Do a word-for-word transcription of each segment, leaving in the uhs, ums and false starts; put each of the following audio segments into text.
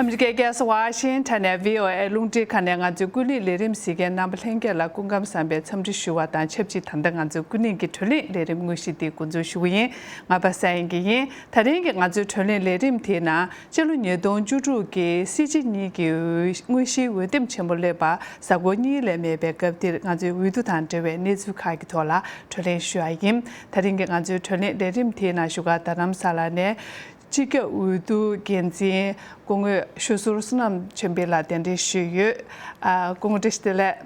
ཨ་མི་རི་ཀའི་རྒྱལ་ས་ཝ་ཤིང་ཊོན་ནས་བྷི་ཨོ་ཨེ་རླུང་འཕྲིན་ཁང་ནས་ང་ཚོའི་ཀུན་གླེང་ལས་རིམ་གཟིགས་མཁན་རྣམ་པ་ལྷན་རྒྱས་ལ་སྐུ་ཁམས་བཟང་པའི་འཚམས་འདྲི་ཞུ་བ་དང་ཆབས་ཅིག་ད་ལྟ་ང་ཚོའི་ཀུན་གླེང་གི་བགྲོ་གླེང་ལས་རིམ་དངོས་གཞི་འདི་འགོ་འཛུགས་ཞུ་གི་ཡིན། ང་པ་སངས་དབྱངས་སྐྱིད་ཡིན། དེ་རིང་གི་ང་ཚོའི་བགྲོ་གླེང་ལས་རིམ་དེའི་ནང་སྤྱི་ལོ་ཉིས་སྟོང་བཅུ་དྲུག་གི་སྲིད་སྤྱི་གཉིས་ཀྱི་དངོས་གཞིའི་འོས་འདེམས་ཆེན་མོ་སླེབས་པ་གཟའ་འཁོར་གཉིས་ལས་མེད་པའི་སྐབས་འདིར་ང་ཚོའི་འོས་བསྡུ་དང་འབྲེལ་བའི་གནས་ཚུལ་ཁག་གི་ཐོག་ལ་བགྲོ་གླེང་ཞུ་བ་ཡིན། དེ་རིང་གི་ང་ཚོའི་བགྲོ་གླེང་ལས་རིམ་དེའི་ནང་བཞུགས་སྒར་རྡ་རམ་ས་ལ་ནས་སྤྱི་ཁྱབ་འོས་བསྡུ་འགན་འཛིན་སྐུ་ངོ་ཤོད་ཟུར་བསོད་ནམས་ཆོས་འཕེལ་ལགས་གདན་འདྲེན་ཞུས་ཡོད། ཨ། སྐུ་ངོ་བཀྲ་ཤིས་བདེ་ལེགས།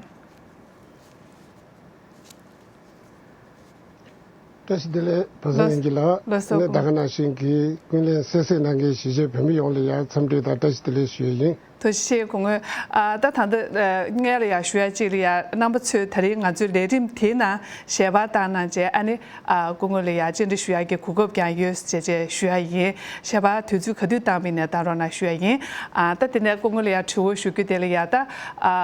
བཀྲ་ཤིས་བདེ་ལེགས། པ་སངས་དབྱངས་སྐྱིད་ལགས། ལགས་སོ། ཨ་ནི་ད་ག་ནང་བཞིན་གྱི་ཀུན་གླེང་གསན་གཟིགས་གནང་མཁན་གཞིས་བྱེས་བོད་མི་ཡོངས་ལ་ཡང་འཚམས་འདྲི་དང་བཀྲ་ཤིས་བདེ་ལེགས་ཞུ་ཡི་ཡིན། ཐུགས་རྗེ་ཆེ་སྐུ་ངོ། ཨ། ད་ད་ལྟ་ཨ་སྔོན་ལ་ཡང་ཞུ་ཡ་གཅིག་ལ་ཡང་རྣམ་པ་ཚོས་ད་རིང་ང་ཚོའི་ལས་རིམ་དེའི་ནང་ཞལ་པར་བཏང་གནང་བྱས། ཨ་ནི་ཨ་སྐུ་ངོ་ལ་ཡང་བཅར་འདྲི་ཞུ་ཡ་གི་གོ་སྐབས་ཀྱང་ཡོད་ཅེས་བཅས་ཞུ་ཡ་ཡིན། ཞལ་པར་དུས་ཚོད་ག་དུས་བཏང་པ་ཡིན་ནའི་བཏང་རོགས་གནང་ཞུ་ཡ་ཡིན། ཨ། ད་དེ་ནས་སྐུ་ངོ་ལ་ཡང་དྲི་བ་ཞུ་རྒྱུ་དེ་ལ་ཡང་ད་ཨ་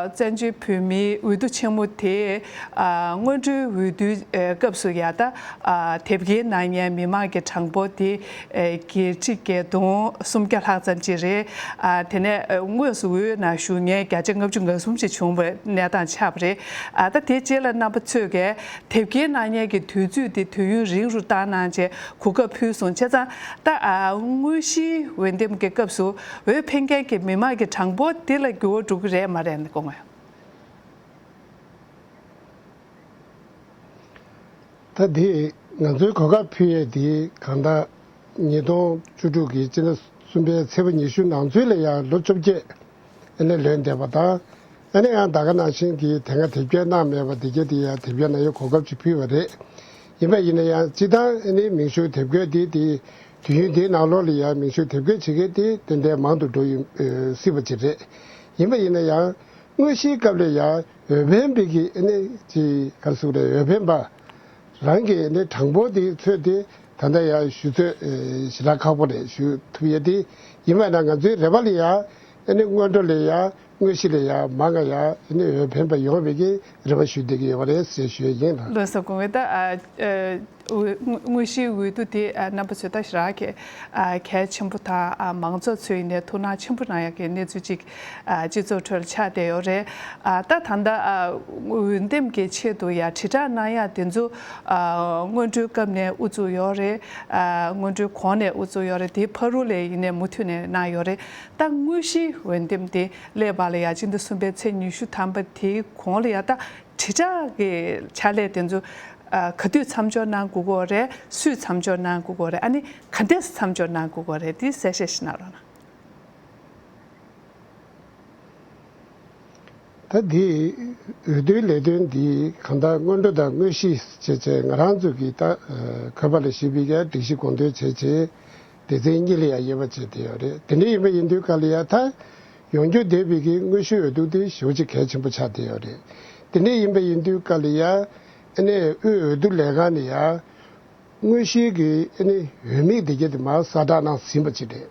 བཙན་བྱོལ་བོད་མིའི་འོས་བསྡུ་ཆེན་མོ་དེ་ཨ་སྔོན་འགྲོའི་འོས་བསྡུའི་ཨ་སྐབས་སུ་ཡང་ད་ཨ་དེབ་སྐྱེལ་གནང་མཁན་མི་མང་གི་གྲངས་འབོར་དེ་ཨ་བརྒྱད་ཁྲི་བརྒྱད་སྟོང་སུམ་བརྒྱ་ལྷག་ཙམ་ཅིག་རེད། ཨ། དེ་ནས་ཨ་དངོས་སུ་འོས་ནང་ཞུགས་མཁན་བརྒྱ་ཆ་ལྔ་བཅུ་ང་གསུམ་ཅིག་བྱུང་བའི་གནས་སྟངས་ཆགས་པ་རེད། ཨ། ད་དེ་རྗེས་ལ་རྣམ་པ་ཚོས་ཀྱིས་དེབ་སྐྱེལ་གནང་མཁན་གྱི་དུས་ཚོད་དེ་དུས་ཡུན་རིང་རུ་བཏང་གནང་བྱས་གོ་སྐབས་ཕུལ་སོང་། བྱས་ཙང་ད་ཨ་དངོས་གཞིའི་འོས་འདེམས་ཀྱི་སྐབས་སུ་འོས་འཕེན་མཁན་གྱི་མི་མང་གི་གྲངས་འབོར་དེ་ལ་འགྱུར་བ་འགྲོ་གི་རེད་མ་རེད་སྐུ་ངོ། ད་དེ་ང་ཚོའི་གོ་སྐབས་ཕུལ་ཡས་དེ་གང་ལྟར་ཉིས་སྟོང་བཅུ་དྲུག་གི་སྤྱི་ཟླ་གསུམ་པའི་ཚེས་པ་ཉི་ཤུ་ནང་ཚུད་ལ་ཡང་ལོ་བཅོ་བརྒྱད་ཨ་ནི་ལོན་བསྡད་པ་དང་། ཨ་ནི་ཡང་ད་ག་ནང་བཞིན་གྱི་དེ་སྔ་དེབ་སྐྱེལ་གནང་མེད་པ་དེ་གྱད་དེ་ཡང་དེབ་སྐྱེལ་གནང་ཡས་གོ་སྐབས་ཅིག་ཕུལ་བ་རེད། ཡིན་པ་ཡིན་ན་ཡང་སྤྱིར་བཏང་ཨ་ནི་མིང་གཞུང་དེབ་སྐྱེལ་དེ་དེ་དུས་ཡུན་དེའི་ནང་ལོགས་ལ་ཡང་མིང་གཞུང་དེབ་སྐྱེལ་བྱེད་མཁན་དེ་ཏན་ཏན་མང་དུ་འགྲོ་ཡོང་སྲིད་པ་ཅིག་རེད། ཡིན་པ་ཡིན་ན་ཡང་དངོས་གཞིའི་སྐབས་ལ་ཡང་འོས་འཕེན་པའི་གི་ཨ་ནི་ཅིག་ག་རེ་ཟེར་དགོས་རེད། འོས་འཕེན་པ་རང་གི་ཨ་ནི་གྲངས་འབོར་དེ་ཚོད་དེ་ད་ལྟ་ཡང་ཞུ་ཚོད་ཨེ་ཞེ་དྲག་ཁག་པོ་རེད། ཞུ་ཐུབ་ཡས་དེ་ཡིན་པ་ན་ང་ཚོའི་རེ་བ་ལ་ཡང་ཨ་ནི་སྔོན་འགྲོ་ལ་ཡང་དངོས་གཞི་ལ་ཡང་མང་ང་ཡང་ཨ་ནི་འོས་འཕེན་པ་ཡོང་བའི་གི་རེ་བ་ཞུ་བསྡད་ཀྱི་ཡོད་པ་རེད་ཟེར་ཞུ་ཡས་ཡིན་ལགས། ལགས་སོ། སྐུ་ངོ། ད་ཨ་ཨ་དངོས་དངོས་གཞིའི་འོས་བསྡུ་དེ་ཨ་རྣམ་པ་ཚོས་ད་ཞེ་དྲག་གི་ཨ་གལ་ཆེན་པོ་དང་། ཨ་མང་ཚོགས་ཚོས་ཡིན་ནའི་ཐུགས་སྣང་ཆེན་པོ་གནང་ཡག་གི་གནས་ཚུལ་ཅིག་ཨ་སྤྱི་ཚོགས་ཁྲོད་ལ་ཆགས་བསྡད་ཡོད་རེད། ཨ་ད་ད་ལྟ་ཨ་འོས་འདེམས་ཀྱི་ཆེད་དུ་ཡ་དྲིལ་བསྒྲགས་གནང་ཡག་དེ་ཚོ་ཨ་སྔོན་འགྲོའི་སྐབས་ནས་དབུ་བཙུགས་ཡོད་རེད། ཨ་སྔོན་འགྲོའི་གོང་ནས་དབུ་བཙུགས་ཡོད་རེད། དེའི་ཕ་རོལ་ལ་ཡིན་ནའི་མུ་མཐུད་ནས་གནང་ཡོད་རེད། ད་དངོས་གཞིའི་འོས་འདེམས་དེ་སླེབས་པ་ལ་ཡ་སྤྱི་ཟླ་གསུམ་པའི་ཚེས་ཉི་ཤུ་ཐམ་པ་དེའི་གོང་ལ་ཡ་ད་དྲིལ་བསྒྲགས་ཀྱི་ཕྱག་ལས་དེ་ཚོ་ཨ་ག་དུས་མཚམས་འཇོག་གནང་དགོས་ཀྱི་ཡོད་རེད། སུས་མཚམས་འཇོག་གནང་དགོས་ཀྱི་ཡོད་རེད། ཨ་ནི་ག་འདྲས་མཚམས་འཇོག་གནང་དགོས་ཀྱི་ཡོད་རེད། དེ་གསལ་བཤད་ཞིག་གནང་རོགས་གནང་། ད་འདི་འོས་བསྡུའི་ལས་དོན་འདི་གང་ལྟར་སྔོན་འགྲོ་དང་དངོས་གཞི་བྱས་བྱས་ང་རང་ཚོ་གིས་ད་ཨ་ག་པ་ལ་ཞུས་པའི་གི་སྒྲིག་གཞི་དགོངས་དོན་བྱས་བྱས་སྡེ་ཚན་གཉིས་ལ་ཡང་དབྱེ་བ་ཕྱེ་བསྡད་ཡོད་རེད། དེ་འདྲ་ཡིན་པ་ཡིན་དུས་ག་ལ་ཡ་ད་ཡོང་རྒྱུ་བསྡད་པའི་གི་དངོས་གཞི་འོས་བསྡུ་དེ་ཞེ་པོ་ཅིག་གལ་ཆེན་པོ་ཆགས་བསྡད་ཡོད་རེད། དེ་འདྲ་ཡིན་པ་ཡིན་དུས་ག་ལ་ཡ་ཨ་ནི་དབུས་འོས་བསྡུ་ལས་ཁང་ནས་ཡ་དངོས་གཞིའི་གི་ཨ་ནི་འོས་མི་དེ་གྱད་དེ་མར་གསལ་བསྒྲགས་གནང་ཟིན་པ་ཅིག་རེད།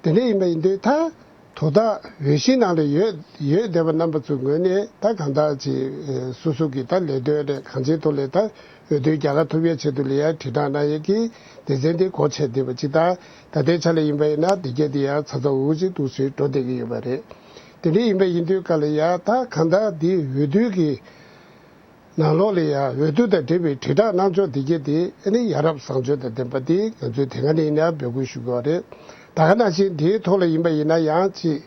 དེ་འདྲ་ཡིན་པ་ཡིན་དུས་ད་དོ་བདག་འོས་གཞིའི་ནང་ལ་ཡོད་ཡོད་བསྡད་པ་རྣམ་པ་ཚོའི་ངོས་ནས་ད་གང་ལྟར་ཅིག་ཨེ་སོ་སོ་གི་ད་ལས་དོན་རེད། གང་ཅིའི་ཐོག་ལ་ད་འོས་བསྡུའི་རྒྱལ་ཁ་ཐོབ་ཡས་ཆེད་དུ་ལ་ཡ་དྲིལ་བསྒྲགས་གནང་ཡས་ཀྱི་སྡེ་ཚན་དེ་སྒོ་ཕྱེ་བསྡད་པ་ཅིག་དང་། ད་ལྟའི་ཆ་ལ་ཡིན་པ་ཡིན་ན་དེ་གྱད་དེ་ཡ་ཚ་ཚ་འུར་འུར་ཅིག་འདུག་སེ་འགྲོ་བསྡད་ཀྱི་ཡོད་པ་རེད། དེ་འདྲ་ཡིན་པ་ཡིན་དུས་ག་ལ་ཡ་ད་གང་ལྟར་འདི་འོས་བསྡུ་གི་ནང་ལོགས་ལ་ཡང་འོས་བསྡུ་དང་འབྲེལ་བའི་དྲིལ་བསྒྲགས་གནང་ཕྱོགས་འདི་གྱད་དེ་ཨ་ནི་ཡ་རབས་བཟང་སྤྱོད་དང་ལྡན་པ་དེ་ང་ཚོས་དེ་སྔ་ནས་ཡིན་ན་འབོད་སྐུལ་ཞུ་གི་ཡོད་རེད། ད་ག་ནང་བཞིན་དེའི་ཐོག་ལ་ཡིན་པ་ཡིན་ན་ཡང་ཅིག་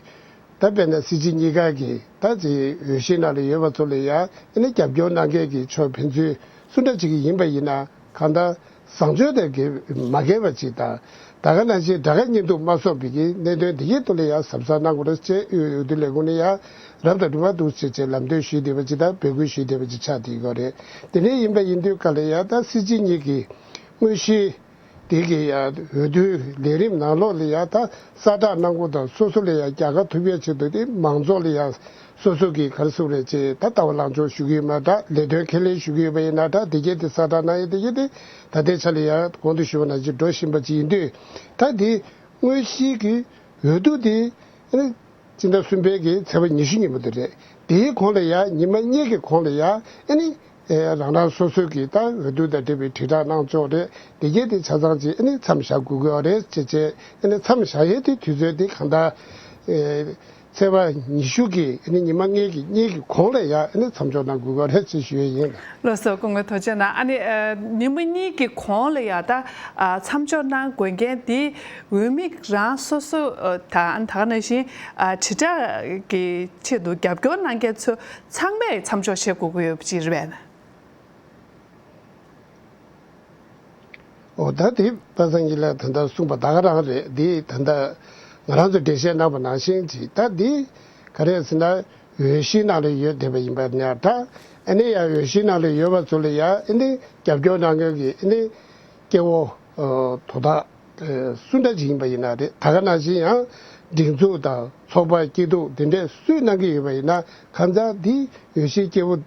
ད་དཔེར་ན་སྲིད་སྤྱི་གཉིས་ཀ་གི་ད་ཅིག་འོས་གཞིའི་ནང་ལ་ཡོད་པ་ཚོ་ལ་ཡང་ཨ་ནི་རྒྱབ་སྐྱོར་གནང་མཁན་གྱི་ཕྱོགས་ཕན་ཚུན་སུ་འདྲ་ཅིག་ཡིན་པ་ཡིན་ན་གང་ལྟར་བཟང་སྤྱོད་དང་འགལ་མ་འགལ་བ་ཅིག་དང་། ད་ག་ནང་བཞིན་དགྲ་དགའ་གཉེན་སྡུག་མ་སོགས་པའི་གི་གནད་དོན་འདི་གི་ཐོག་ལ་ཡང་གཟབ་གཟབ་གནང་དགོས་རེད་ཅེས་དབུས་འོས་བསྡུ་ལས་ཁུངས་ནས་ཡང་རབ་དང་རིམ་པ་འདུག་ཅེས་བྱས་ལམ་སྟོན་ཞུས་བསྡད་པ་ཅིག་དང་འབོད་སྐུལ་ཞུས་བསྡད་པ་ཅིག་ཆགས་བསྡད་ཡོད་རེད། དེ་འདྲ་ཡིན་པ་ཡིན་དུས་ག་ལ་ཡང་ད་སྲིད་སྤྱི་གཉིས་ཀྱི་དངོས་གཞིའི་དེ་གི་ཡང་འོས་བསྡུའི་ལས་རིམ་ནང་ལོགས་ལ་ཡང་ད་གསལ་བསྒྲགས་གནང་དགོས་དང་སོ་སོ་ལ་ཡང་རྒྱལ་ཁ་ཐོབ་ཡས་ཆེད་དུ་དེ་མང་ཚོགས་ལ་ཡང་སོ་སོ་གི་ག་རེ་ཟེར་དགོས་རེད་ཅེས་ད་ལྟ་བ་ལངས་ཕྱོགས་ཞུ་གི་ཡོད་མ་འདྲ། ལས་དོན་ཁས་ལེན་ཞུ་གི་ཡོད་པ་ཡིན་ན་འདྲ། དེ་གྱད་དེ་གསལ་བསྒྲགས་གནང་ཡས་དེ་གྱད་དེ་ད་ལྟའི་ཆ་ལ་ཡང་གོང་དུ་ཞུས་པ་ནང་བཞིན་འགྲོ་བཞིན་པ་ཅིག་ཡིན་དུས། ད་དེ་དངོས་གཞིའི་གི་འོས་བསྡུ་དེ་ཨ་ནི་སྤྱི་ཟླ་གསུམ་པའི་གི་ཚེས་པ་ཉི་ཤུ་ཉིན་མོ་དེ་རེད། དེའི་གོང་ལ་ཡང་ཉི་མ་གཉིས་ཀྱི་གོང་ལ་ཡང་ཨ་ནི་ ཨེ་རང་རང་སོ་སོའི་གི་ད་འོས་བསྡུ་དང་འབྲེལ་བའི་དྲིལ་བསྒྲགས་གནང་ཕྱོགས་རེད། དེ་གས་དེ་ཆ་ཚང་ཅིག་ཨ་ནི་མཚམས་བཞག་དགོས་ཀྱི་ཡོད་རེད་ཅེས་བྱས། ཨ་ནི་མཚམས་བཞག་ཡས་དེ་དུས་ཚོད་དེ་གང་ལྟར་ཨེ་ཚེས་པ་ཉི་ཤུ་གི་ཨ་ནི་ཉི་མ་ལྔའི་གི་གཉིས་ཀྱི་གོང་ལ་ཡ་ཨ་ནི་མཚམས་འཇོག་གནང་དགོས་ཀྱི་ཡོད་རེད་ཅེས་ཞུ་ཡས་ཡིན། ལགས་སོ། སྐུ་ངོ་ཐུགས་རྗེ་གནང་། ཨ་ནི་ཨ་ཉི་མ་གཉིས་ཀྱི་གོང་ལ་ཡ་ད་ཨ་མཚམས་འཇོག་གནང་དགོས་མཁན་དེ་འོས་མི་རང་སོ་སོ་ཨ་དང་ད་ག་ནང་བཞིན་ཨ་དྲིལ་བསྒྲགས་ཀྱི་ཆེད་དུ་རྒྱབ་སྐྱོར་གནང་མཁན་ཚོ་ཚང་མས་མཚམས་འཇོག་བྱེད་དགོས་ཀྱི་ཡོད་པ་ཅིག་རེད་པས་ན། ཨོ་ད་དེ་པ་སངས་སྐྱིད་ལགས་ད་ལྟ་གསུངས་པ་ད་ག་རང་རེད། དེ་ད་ལྟ་ང་རང་ཚོ་འགྲེལ་བཤད་གནང་པ་ནང་བཞིན་ཅིག་ད་དེ་ག་རེ་ཟེར་ན། འོས་གཞིའི་ནང་ལ་ཡོད་བསྡད་པ་ཡིན་པ་ནས་ད་ཨ་ནི་ཡང་འོས་གཞིའི་ནང་ལ་ཡོད་པ་ཚོ་ལ་ཡང་ཨ་ནི་རྒྱབ་སྐྱོར་གནང་མཁན་གྱི་ཨ་ནི་སྐྱེ་བོ་ཨ་དོ་བདག་ཨ་སུ་འདྲ་ཅིག་ཡིན་པ་ཡིན་ན་རེད། ད་ག་ནང་བཞིན་ཡང་སྒྲིག་འཛུགས་དང་ཚོགས་པ་སྐྱིད་སྡུག་དེ་འདྲས་སུས་གནང་གི་ཡོད་པ་ཡིན་ན་གང་ཟག་འདི་འོས་གཞིའི་སྐྱེ་བོ་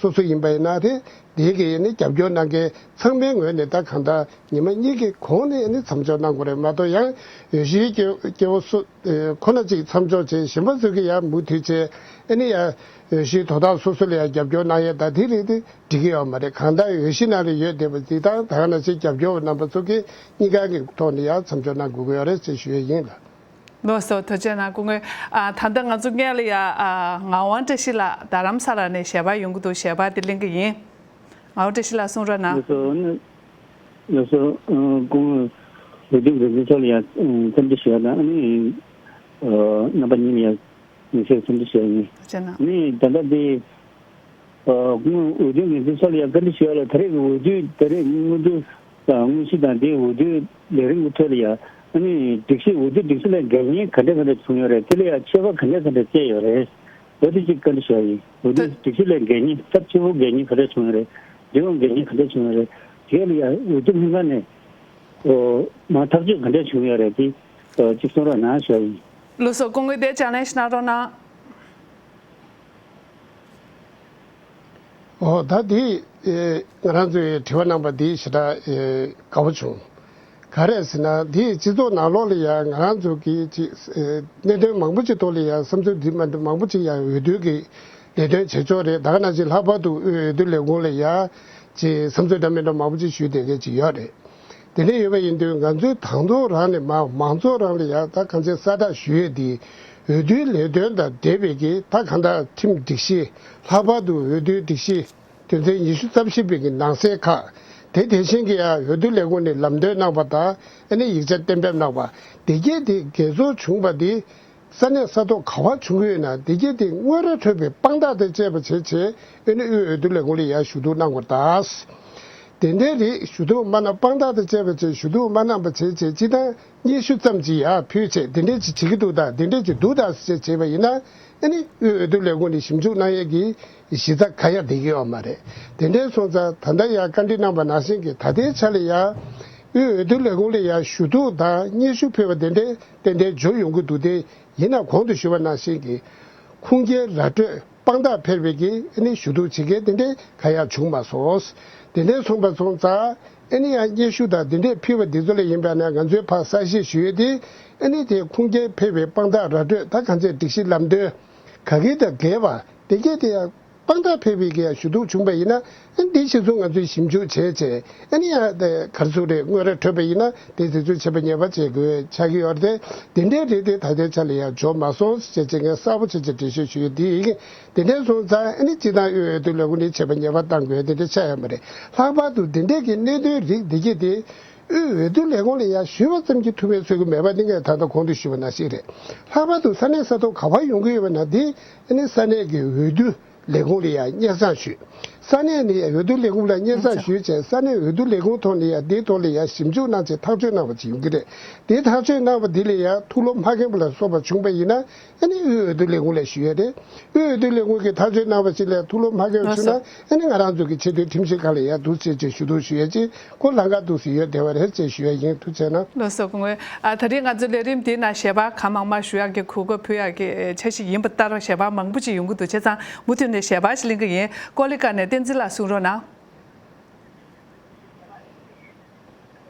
སོ་སོ་ཡིན་པ་ཡིན་ན་རེད། དེའི་གི་ནི་རྒྱབ་སྐྱོར་གནང་མཁན་ཚང་མའི་ངོས་ནས་ད་གང་ལྟར་ཉི་མ་གཉིས་ཀྱི་གོང་ནས་ནི་མཚམས་འཇོག་གནང་དགོས་རེད་མ་གཏོགས། ཡང་འོས་གཞིའི་སྐྱེ་སྐྱེ་བོ་སུ་ཁོ་ན་གཅིག་མཚམས་འཇོག་བྱས། གཞན་པ་ཚོས་ཀྱི་ཡང་མུ་མཐུད་བྱས་ཨ་ནི་ཡང་འོས་གཞིའི་དོ་བདག་སོ་སོ་ལ་ཡང་རྒྱབ་སྐྱོར་གནང་ཡས་ད་དེ་རེད་དེ་འགྲིག་གི་ཡོད་མ་རེད། གང་ལྟར་འོས་གཞི་ནང་ལ་ཡོད་བསྡད་པ་འདི་དང་ད་ག་ནང་བཞིན་རྒྱབ་སྐྱོར་བ་རྣམ་པ་ཚོ་གི་གཉིས་ཀ་གི་ཐོག་ནས་ཡང་མཚམས་འཇོག་གནང་དགོས་ཀྱི་ཡོད་རེད་ཅེས་ཞུ་ཡས་ཡིན་ལགས། ལགས་སོ། ཐུགས་རྗེ་གནང་སྐུ་ངོ། ཨ་ད་ལྟ་ང་ཚོ་སྔོན་ལ་ཡ་ཨ་ངག་དབང་བཀྲ་ཤིས་ལགས་རྡ་རམ་ས་ལ་ནས་ཞལ་པར་ཡོང་གི་འདུག་ཞལ་པར་དེ་ལེན་གི་ཡིན། ངག་དབང་བཀྲ་ཤིས་ལགས་གསུང་རོགས་གནང་། ལགས་སོ། ལགས་སོ། ཨ་སྐུ་ངོ་འོས་བསྡུ་འགན་འཛིན་མཆོག་ལ་ཡང་ཨ་བཀའ་འདྲི་ཞུ་ཡ་དང་། ཨ་ནི་ཨ་རྣམ་པ་གཉིས་ལ་ཡང་ངས་བཀའ་འདྲི་ཞུ་ཡ་ཡིན། ཐུགས་རྗེ་གནང་། ཨ་ནི་ད་ལྟ་དེ་ཨ་སྐུ་ངོ་འོས་བསྡུ་འགན་འཛིན་མཆོག་ལ་ཡང་བཀའ་འདྲི་ཞུ་ཡ་ལ། ད་རེས་ཀྱི་འོས་བསྡུ་ད་རེས་སྔོན་འགྲོ་དང་དངོས་གཞི་དང་དེའི་འོས་བསྡུ་ལས་རིམ་གྱི་ཁྲོད་ལ་ཡང་ཨ་ནི་སྒྲིག་གཞི་འོས་བསྡུ་སྒྲིག་གཞི་ལས་འགལ་ཉེན་ག་འདྲ་ག་འདྲ་བྱུང་ཡོད་རེད། དེ་ལ་ཡང་ཆད་པ་ག་འདྲ་ག་འདྲ་བཅད་ཡོད་རེད། འོ་དེ་གཅིག་བཀའ་འདྲི་ཞུ་ཡ་ཡིན། འོ་དེ་སྒྲིག་གཞི་ལས་འགལ་ཉེན་ཚབས་ཆེ་བོ་འགལ་ཉེན་ག་འདྲ་བྱུང་ཡོད་རེད། དེ་འོ་འགལ་ཉེན་ག་འདྲ་བྱུང་ཡོད་རེད། དེ་ལ་ཡང་འོས་བསྡུ་ལྷན་ཁང་ནས་ཨོ་མ་ཐག་གཅོད་ག་འདྲ་བྱུང་ཡོད་རེད། དེ་ཨོ་གཅིག་གསུང་རོགས་གནང་ཞུ་ཡ་ཡིན། ལགས་སོ། སྐུ་ངོ་དེ་ཕྱག་ལེན་ཞུ་གནང་རོགས་གནང་། ཨོ་ད་དེ་ཨེ་ང་རང་ཚོས་དྲི་བ་གནང་པ་དེ་ཞེ་དྲག་ཨེ་དགའ་པོ་བྱུང་། ག་རེ་ཟེར་ན་དེ་སྤྱི་ཚོགས་ནང་ལོགས་ལ་ཡང་ང་རང་ཚོ་གི་ཅིག་ཨེ་གནད་དོན་མང་པོ་ཅིག་ཐོག་ལ་ཡང་བསམ་ཚུལ་འདི་མ་འདྲ་མང་པོ་ཅིག་ཡང་འོས་བསྡུ་གི་ལས་དོན་བྱེད་ཕྱོགས་རེད། ད་ག་ནང་བཞིན་ལྷག་པར་དུ་དབུས་འོས་བསྡུ་ལས་ཁུངས་ལ་ཡང་ཅིག་བསམ་ཚུལ་འདྲ་མི་འདྲ་མང་པོ་ཅིག་ཞུས་བསྡད་མཁན་ཅིག་ཡོད་རེད། དེ་འདྲ་ཡོད་པ་ཡིན་དུས་ང་ཚོའི་དང་ཐོག་རང་ནས་མ་མང་ཚོགས་རང་ལ་ཡང་ད་གང་ཅི་གསལ་བསྒྲགས་ཞུ་ཡས་དེ་འོས་བསྡུའི་ལས་དོན་དང་འབྲེལ་བའི་གི་ད་གང་ལྟར་ཁྲིམས་སྒྲིག་གཞི། ལྷག་པར་དུ་འོས་བསྡུའི་སྒྲིག་གཞི་དོན་ཚན་ཉི་ཤུ་རྩ་བཞི་པའི་གི་ནང་གསེས་ཁག་དེ་དེ་བཞིན་གྱི་ཡང་འོས་བསྡུ་ལས་ཁུངས་ནས་ལམ་སྟོན་གནང་པ་དང་ཨ་ནི་ཡིག་ཆ་གཏན་འབེབས་གནང་པ་དེ་གས་དེ་འགལ་འཛོལ་བྱུང་བ་དེ། ས་གནས་ས་ཐོག་ག་པར་བྱུང་གི་ཡོད་ན་དེ་གས་དེ་དངོས་ར་འཕྲོད་པའི་དཔང་རྟགས་དང་བཅས་པ་བྱས་བྱས་ཨ་ནི་དབུས་འོས་བསྡུ་ལས་ཁུངས་ལ་ཡར་ཞུ་གཏུག་གནང་དགོས་ད། དེ་འདྲའི་རིགས་ཞུ་གཏུག་མ་གནང་། དཔང་རྟགས་དང་བཅས་པ་བྱས་ཞུ་གཏུག་མ་གནང་པ་བྱས་བྱས་སྤྱི་བཏང་སྙན་ཞུ་ཙམ་ཅིག་ཡར་ཕུལ་བྱས་དེ་འདྲས་ཅིག་བྱེད་ཀྱི་འདུག་ད། དེ་འདྲས་ཅིག་འདུག་ད་ཟེར་བྱས་བྱས་པ་ཡིན་ན་ཨ་ནི་དབུས་འོས་བསྡུ་ལས་ཁུངས་ནས་ཞིབ་འཇུག་གནང་ཡས་ཀྱི་གཞི་རྩ་ག་ཡང་བསྡད་ཀྱི་ཡོད་མ་རེད། དེ་འདྲས་སོང་ཙང་ད་ལྟ་ཡར་བཀའ་འདྲི་གནང་པ་ནང་བཞིན་གྱི་ད་ལྟའི་ཆ་ལ་ཡར་དབུས་འོས་བསྡུ་ལས་ཁུངས་ལ་ཡར་ཞུ་གཏུག་དང་སྙན་ཞུ་ཕུལ་བ་དེ་འདྲས་ཏན་ཏན་འབྱོར་ཡོང་གི་འདུག་སྟེ། ཡིན་ན་གོང་དུ་ཞུས་པ་ནང་བཞིན་གྱི་ཁུངས་སྐྱེལ་ར་སྤྲོད་དཔང་རྟགས་འཕེར་བའི་གི་ཨ་ནི་ཞུ་གཏུག་བྱེད་མཁན་དེ་འདྲའི་ག་ཡང་བྱུང་མ་སོང་། དེ་འདྲའི་སོང་པ་སོང་ཙང་ཨ་ནི་ཡང་སྙན་ཞུ་དང་དེ་འདྲའི་ཕུལ་བ་འདི་ཚོ་ལ་ཡིན་པ་ན་ང་ཚོའི་ཕར་གསལ་བཤད་ཞུ་ཡས་དེ་ཨ་ནི་དེ་ཁུངས་སྐྱེལ་འཕེར་བའི་དཔང་རྟགས་ར་སྤྲོད་ད་གང་ཚད་སྒྲིག་གཞི་ལམ་སྟོན་ག་གི་དང་འགལ་བ་དེ་གས་དེ་ཡང་། དཔང་རྟགས་འཕེར་བའི་གི་ཞུ་གཏུག་བྱུང་བ་ཡིན་ན་ཨ་འདི་ཕྱིས་སུ་ང་ཚོས་ཞིབ་འཇུག་བྱས་བྱས་ཨ་ནི་ཡང་དེ་ག་རེ་ཟེར་རེད། དངོས་ར་འཕྲོད་པ་ཡིན་ན་དེ་དེ་ཚོའི་ཆད་པ་ཉེས་པ་བྱེད་དགོས་ཆགས་ཀྱི་ཡོད་རེད། དེ་འདྲའི་རེད་དེ་ད་ལྟའི་ཆ་ལ་ཡང་འབྱོར་མ་སོང་ཞེས་བྱས་ངས་གསལ་པོ་བྱས་བྱས་འགྲེལ་བཤད་ཞུ་ཡོད། དེ་ཡིན་དེ་འདྲའི་སོང་ཙང་ཨ་ནི་སྤྱི་བཏང་དབུས་འོས་བསྡུ་ལས་ཁུངས་ནས་ཆད་པ་ཉེས་པ་གཏང་དགོས་དེ་འདྲ་ཆགས་ཡོད་མ་རེད། ལྷག་པར་དུ་དེ་འདྲའི་གི་གནད་དོན་རིགས་འདི་གས་དེ་དབུས་འོས་བསྡུ་ལས་ཁུངས་ལ་ཡང་ཞུས་པ་ཙམ་གྱིས་ཐུབ་པའི་ཚོད་ཀྱི་མེད་པ་འདི་ངས་ད་ལྟ་གོང་དུ་ཞུས་པ་ནང་བཞིན་རེད། ལྷག་པར་དུ་ས་གནས་ས་ཐོག་ག་པར་ཡོང་གི་ཡོད་པ་ན་དེ་ཨ་ནི་ས་གནས་ཀྱི་འོས་བསྡུ། ལས་ཁུངས་ལ་ཡང་སྙན་སེང་ཞུས། ས་གནས་ནས་ཡང་འོས་བསྡུ་ལས་ཁུངས་ལ་སྙན་སེང་ཞུས་བྱས་ས་གནས་འོས་བསྡུ་ལས་ཁུངས་ཐོག་ནས་ཡང་དེའི་ཐོག་ལ་ཡང་ཞིབ་འཇུག་གནང་བྱས་ཐག་གཅོད་གནང་བ་ཅིག་ཡོང་གི་རེད། དེ་ཐག་གཅོད་གནང་བ་འདི་ལ་ཡང་ཐུགས་སློབ་མ་མཁྱེན་པ་ལ་སོགས་པ་བྱུང་བ་ཡིན་ན་ཨ་ནི་དབུས་འོས་བསྡུ་ལས་ཁུངས་ལ་ཞུ་ཡས་རེད། དབུས་འོས་བསྡུ་ལས་ཁུངས་ཀྱིས་ཐག་གཅོད་གནང་བ་ཞིག་ལ་ཐུགས་སློབ་མ་མཁྱེན་པ་བྱུང་ན་ཨ་ནི་ང་རང་ཚོ་གི་ཆེས་མཐོའི་ཁྲིམས་ཞིབ་ཁང་ལ་ཡང་འདུག་ཅེས་ཅེས་ཞུ་གཏུག་ཞུ་ཡས་ཅིག་ཁོ་ལམ་ཁ་འདུག་སེ་ཡོད་བསྡད་པ་རེད་ཅེས་ཞུ་ཡ་ཡིན། ཐུགས་རྗེ་གནང་། ལགས་སོ་སྐུ་ངོ། ཨ་ད་རིང་ང་ཚོ་ལས་རིམ་འདིའི་ནང་ཞལ་པར་གང་མང་མང་ཞུ་ཡག་གི་གོ་སྐབས་ཕུལ་ཡག་གི་འཆར་གཞི་ཡིན་པ་ལྟར་ཞལ་པར་མང་པོ་ཅིག་ཡོང་གི་འདུག་བྱས་ཙང་མུ་མཐུད་ནས་ཞལ་པར་ཞིག་ལེན་གི་ཡིན། ཀོ་ལི་གྷལ་ནས་བསྟན་འཛིན་ལགས་གསུང་རོགས་གནང་།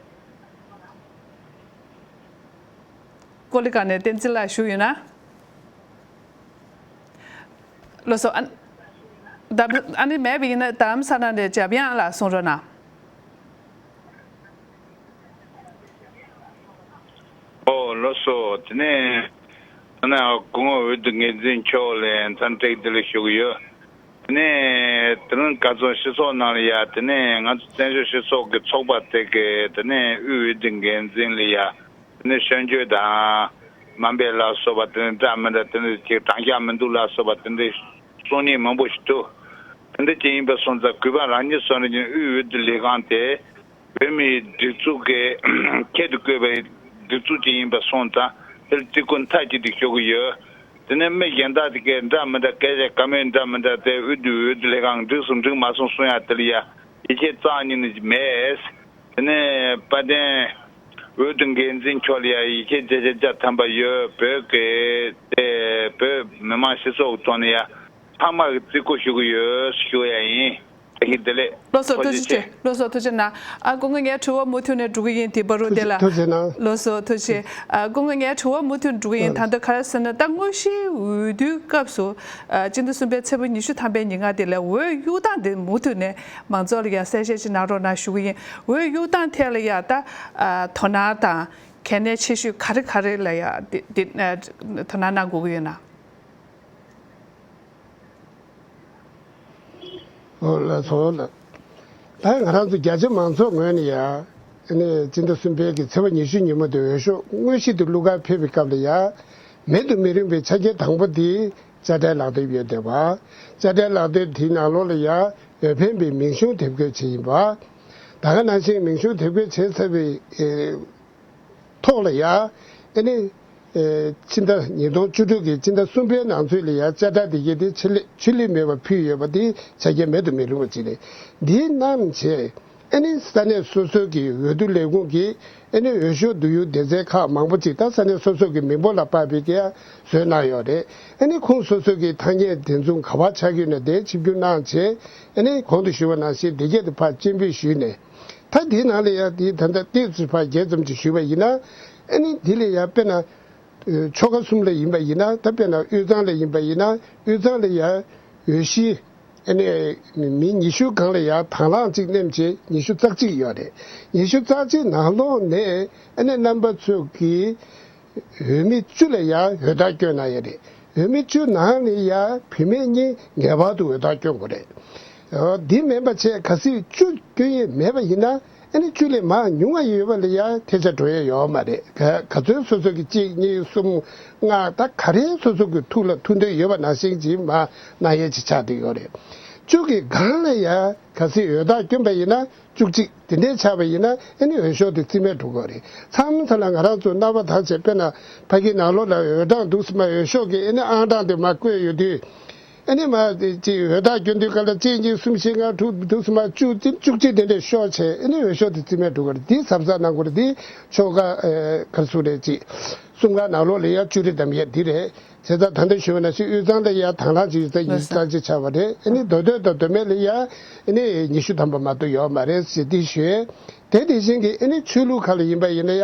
ཀོ་ལི་གྷལ་ནས་བསྟན་འཛིན་ལགས་བཞུགས་ཡོད་ན། ལགས་སོ། ཨ། ད་ཨ་ནི་མེད་པ་ཡིན་ན་རྡ་རམ་ས་ལ་ནས་འཇམ་དབྱངས་ལགས་གསུང་རོགས་གནང་། ཨོ་ལགས་སོ། དེ་ནས་ད་ནས་སྐུ་ངོ་འོས་བསྡུ་འགན་འཛིན་མཆོག་ལ་འཚམས་འདྲི་བཀྲ་ཤིས་བདེ་ལེགས་ཞུ་གི་ཡོད། དེ་ནས་དེ་རིང་ག་ཚོད་སྤྱི་ཚོགས་ནང་ལ་ཡ་དེ་ནས་ང་ཚོ་བཙན་བྱོལ་སྤྱི་ཚོགས་ཀྱི་ཚོགས་པ་དེ་གའི་དེ་ནས་དབུས་འོས་བསྡུ་འགན་འཛིན་ལ་ཡ། དེ་ནས་ཤོད་འཇོག་དང་དམའ་འབེབས་ལ་སོགས་པ་དེ་འདྲ་མི་འདྲ་དེ་འདྲ་ཅིག་དྲང་གཞག་མི་འདུག་ལ་སོགས་པ་དེ་འདྲའི་གསུང་མཁན་མང་པོ་ཞིག་འདུག་དེ་འདྲ་ཅིག་ཡིན་པ་སོང་ཙང་གུས་པ་རང་ཉིད་སོགས་ནས་ཀྱང་དབུས་འོས་བསྡུ་ལས་ཁང་དེ་བོད་མིའི་སྒྲིག་འཛུགས་ཀྱི་ཁྱད་དུ་བཀོད་པའི་སྒྲིག་འཛུགས་ཅིག་ཡིན་པ་སོང་ཙང་དེར་བརྩི་བཀུར་མཐའ་གཅིག་ཏུ་ཞུ་གི་ཡོད། དེ་ནས་མི་གཞན་དག་དེ་གའི་འདྲ་མི་འདྲ་སྐད་ཆ་བཀའ་མོལ་འདྲ་མི་འདྲ་དེ་དབུས་འོས་བསྡུ་ལས་ཁང་འགྲིག་སོང་འགྲིག་མ་སོང་གསུང་ཡ་དེ་ལ་ཡ་ཡིད་ཆེས་རྩ་བ་ཉིད་ནས་མེད། དེ་ནས་དཔལ་ལྡན་འོས་བསྡུ་འགན་འཛིན་མཆོག་ལ་ཡང་ཡིད་ཆེས་བརྗོད་བྱ་བརྒྱ་ཐམ་པ་ཡོད། བོད་ཀྱི་དེ་བོད་མི་མང་སྤྱི་ཚོགས་ཀྱི་ཐོག་ནས་ཡང་ཚང་མ་གིས་བརྩི་བཀུར་ཞུ་གི་ཡོད་ཞུ་ཡ་ཡིན། བཀྲ་ཤིས་བདེ་ལེགས། ལགས་སོ། ཐུགས་རྗེ་ཆེ། ལགས་སོ། ཐུགས་རྗེ་གནང་། ཨ་སྐུ་ངོ་ངའི་དྲི་བ་མུ་མཐུད་ནས་འགྲོ་གི་ཡིན། དེ་བར་དུ་དེ་ལ། ཐུགས་རྗེ་གནང་། ལགས་སོ། ཐུགས་རྗེ་ཆེ། ཨ་སྐུ་ངོ་ངའི་དྲི་བ་མུ་མཐུད་འགྲོ་གི་ཡིན། ད་ལྟ་ག་རེ་ཟེར་ན་ད་དངོས་གཞིའི་འོས་བསྡུའི་སྐབས་སུ། ཨ་སྤྱི་ཟླ་གསུམ་པའི་ཚེས་པ་ཉི་ཤུ་ཐམ་པའི་ཉིན་ང་དེ་ལ་འོས་གཡུག་སྟངས་དེ་མུ་མཐུད་ནས་མང་ཚོགས་ལ་ཡང་གསལ་བཤད་ཅིག་གནང་རོགས་གནང་ཞུ་གི་ཡིན། འོས་གཡུག་སྟངས་ཐད་ལ་ཡང་ད་ཨ་དོ་སྣང་དང་གལ་གནད་ཆེ་ཤོས་ག་རེ་ག་རེ་ལ་ཡང་དེ་དེ་ཨ་དོ་སྣང་གནང་དགོས་ཀྱི་ཡོད་ན། ཨོ་ལགས་སོ་ལགས། ད་ང་རང་ཚོ་རྒྱ་ཆེ་མང་ཚོགས་ངོས་ནས་ཡ། ཨ་ནི་སྤྱི་ཟླ་གསུམ་པའི་གི་ཚེས་པ་ཉི་ཤུ་ཉིན་མོ་དེ་འོས་ཤོག་དངོས་གཞི་དེ་བླུག་གར་ཕེབས་པའི་སྐབས་ལ་ཡ། མེད་དུ་མི་རུང་བའི་ཆ་རྐྱེན་དང་པོ་དེ་དཔྱ་ཁྲལ་ལག་དེབ་ཡོད་བསྡད་པ། དཔྱ་ཁྲལ་ལག་དེབ་དེའི་ནང་ལོགས་ལ་ཡ་འོས་འཕེན་པའི་མིང་གཞུང་དེབ་འགོད་བྱས་ཡིན་པ། ད་ག་ནང་བཞིན་མིང་གཞུང་དེབ་འགོད་བྱས་ཚར་བའི་ཨེ། ཐོག་ལ་ཡ། ཨ་ནི། ཨེ། ཕྱི་ཟླ་ཉིས་སྟོང་བཅུ་དྲུག་གི་ཕྱི་ཟླ་གསུམ་པའི་ནང་ཚུད་ལ་ཡ་དཔྱ་ཁྲལ་དེ་གའི་དེ་ཆད་ལུས་ཆད་ལུས་མེད་པར་ཕུལ་ཡོད་པ་དེ་ཆ་རྐྱེན་མེད་དུ་མི་རུང་བ་ཅིག་རེད། འདི་རྣམས་བྱས། ཨ་ནི་ས་གནས་སོ་སོ་གི་འོས་བསྡུ་ལས་ཁུངས་ཀྱིས་ཨ་ནི་འོས་ཤོག་བསྡུ་ཡུལ་སྡེ་ཚན་ཁག་མང་པོ་ཅིག་ད་ས་གནས་སོ་སོ་གི་མི་འབོར་ལ་དཔག་པའི་གི་བཟོས་གནང་ཡོད་རེད། ཨ་ནི་ཁོངས་སོ་སོ་གི་ཐ་སྙད་དེ་ཚོ་ག་པར་ཆགས་ཀྱི་ཡོད་ན་དེ་ཆིབས་བསྒྱུར་གནང་བྱས་ཨ་ནི་གོང་དུ་ཞུས་པ་ནང་བཞིན་དེ་གས་དེ་ཕར་སྤྱན་འབུལ་ཞུས་ནས། ད་འདིའི་ནང་ལ་ཡང་འདི་ད་ལྟ་ཏོག་ཙམ་ཕར་རྒྱས་ཙམ་ཅིག་ཞུས་པ་ཡིན་ན། ཨ་ནི་འདི་ལ་ཡང་དཔེར་ན། ཨ་ཆོལ་ཁ་གསུམ་ལ་ཡིན་པ་ཡིན་ན་ད་དཔེར་ན་དབུས་གཙང་ལ་ཡིན་པ་ཡིན་ན་དབུས་གཙང་ལ་ཡང་འོས་གཞི་ཨ་ནི་མི་ཉི་ཤུ་སྒང་ལ་ཡང་དང་བླངས་གཅིག་བསྣན་བྱས་ཉི་ཤུ་རྩ་གཅིག་ཡོད་རེད། ཉི་ཤུ་རྩ་གཅིག་ནང་ལོགས་ནས་ཨ་ནི་རྣམ་པ་ཚོ་གིས། འོས་མི་བཅུ་ལ་ཡང་འོས་རྟགས་བསྐྱོན་གནང་ཡོད་རེད། འོས་མི་བཅུ་ནང་ནས་ཡང་བུད་མེད་གཉིས་ངེས་པར་དུ་འོས་རྟགས་བསྐྱོན་དགོས་རེད། འོ་འདི་མིན་པ་བྱས་གལ་སྲིད་བཅུ་བསྐྱོན་ཡས་མེད་པ་ཡིན་ན་ཨ་ནི་བཅུ་ལས་མར་ཉུང་བ་ཡོད་པ་ལ་ཡང་ཐལ་ཆ་འགྲོ་ཡས་ཡོད་མ་རེད། ག་ག་ཚོད་སོ་སོ་གི་གཅིག་གཉིས་གསུམ་ལྔ་ད་ག་རེ་སོ་སོ་གི་ཐུགས་ལ་ཐུགས་འདོད་ཡོད་པ་ནང་བཞིན་གྱིས་མར་གནང་ཡས་ཅིག་ཆགས་བསྡད་ཡོད་རེད། བཅུ་གི་སྒང་ལ་ཡང་གལ་སྲིད་འོས་རྟགས་བསྐྱོན་པ་ཡིན་ན། བཅུ་གཅིག་དེ་འདྲའི་ཆགས་པ་ཡིན་ན་ཨ་ནི་འོས་ཤོག་དེ་རྩིས་མེད་འགྲོ་གི་རེད། མཚམས་མཚམས་ལ་ང་རང་ཚོ་རྣམ་པ་དག་བྱས་དཔེར་ན་ཕ་གི་ནང་ལོགས་ལ་འོས་གྲངས་འདུག་སེ་མར་འོས་ཤོག་གི་ཨ་ནི་ཨང་གྲངས་དེ་མར་བཀོད་ཡོད་དུས། ཨ་ནི་མར་དེ་ཅིག་འོས་རྟགས་སྐྱོན་དུས་སྐབས་ལ་གཅིག་གཉིས་གསུམ་བཞི་ལྔ་དྲུག་འདུག་སེ་མར་བཅུ་བཅུ་གཅིག་དེ་འདྲས་ཤོར་བྱས་ཨ་ནི་འོས་ཤོག་དེ་རྩིས་མེད་འགྲོ་གི་རེད། དེ་གཟབ་གཟབ་གནང་དགོས་རེད། དེ་ཆོལ་ཁ་ཨ་ག་རེ་ཟེར་རེད། ཅིག་གསུམ་ཀ་ནང་ལོགས་ལ་ཡ་བཅུ་རེ་བདམས་ཡས་འདི་རེད། བྱས་ཙང་ད་ལྟ་ཞུས་པ་ནང་བཞིན་དབུས་གཙང་ལ་ཡ་དང་བླངས་ཅིག་ཡོད་ཙང་ཉི་ཤུ་རྩ་གཅིག་ཆགས་པ་རེད། ཨ་ནི་མདོ་སྟོད་དང་མདོ་སྨད་ལ་ཡ་ཨ་ནི་ཉི་ཤུ་ཐམ་པ་མ་གཏོགས་ཡོད་མ་རེད་ཟེར་འདི་ཞུས། དེ་དེ་བཞིན་གྱི་ཨ་ནི་ཆོས་ལུགས་ཁག་ལ་ཡིན་པ་ཡིན་ན་ཡ་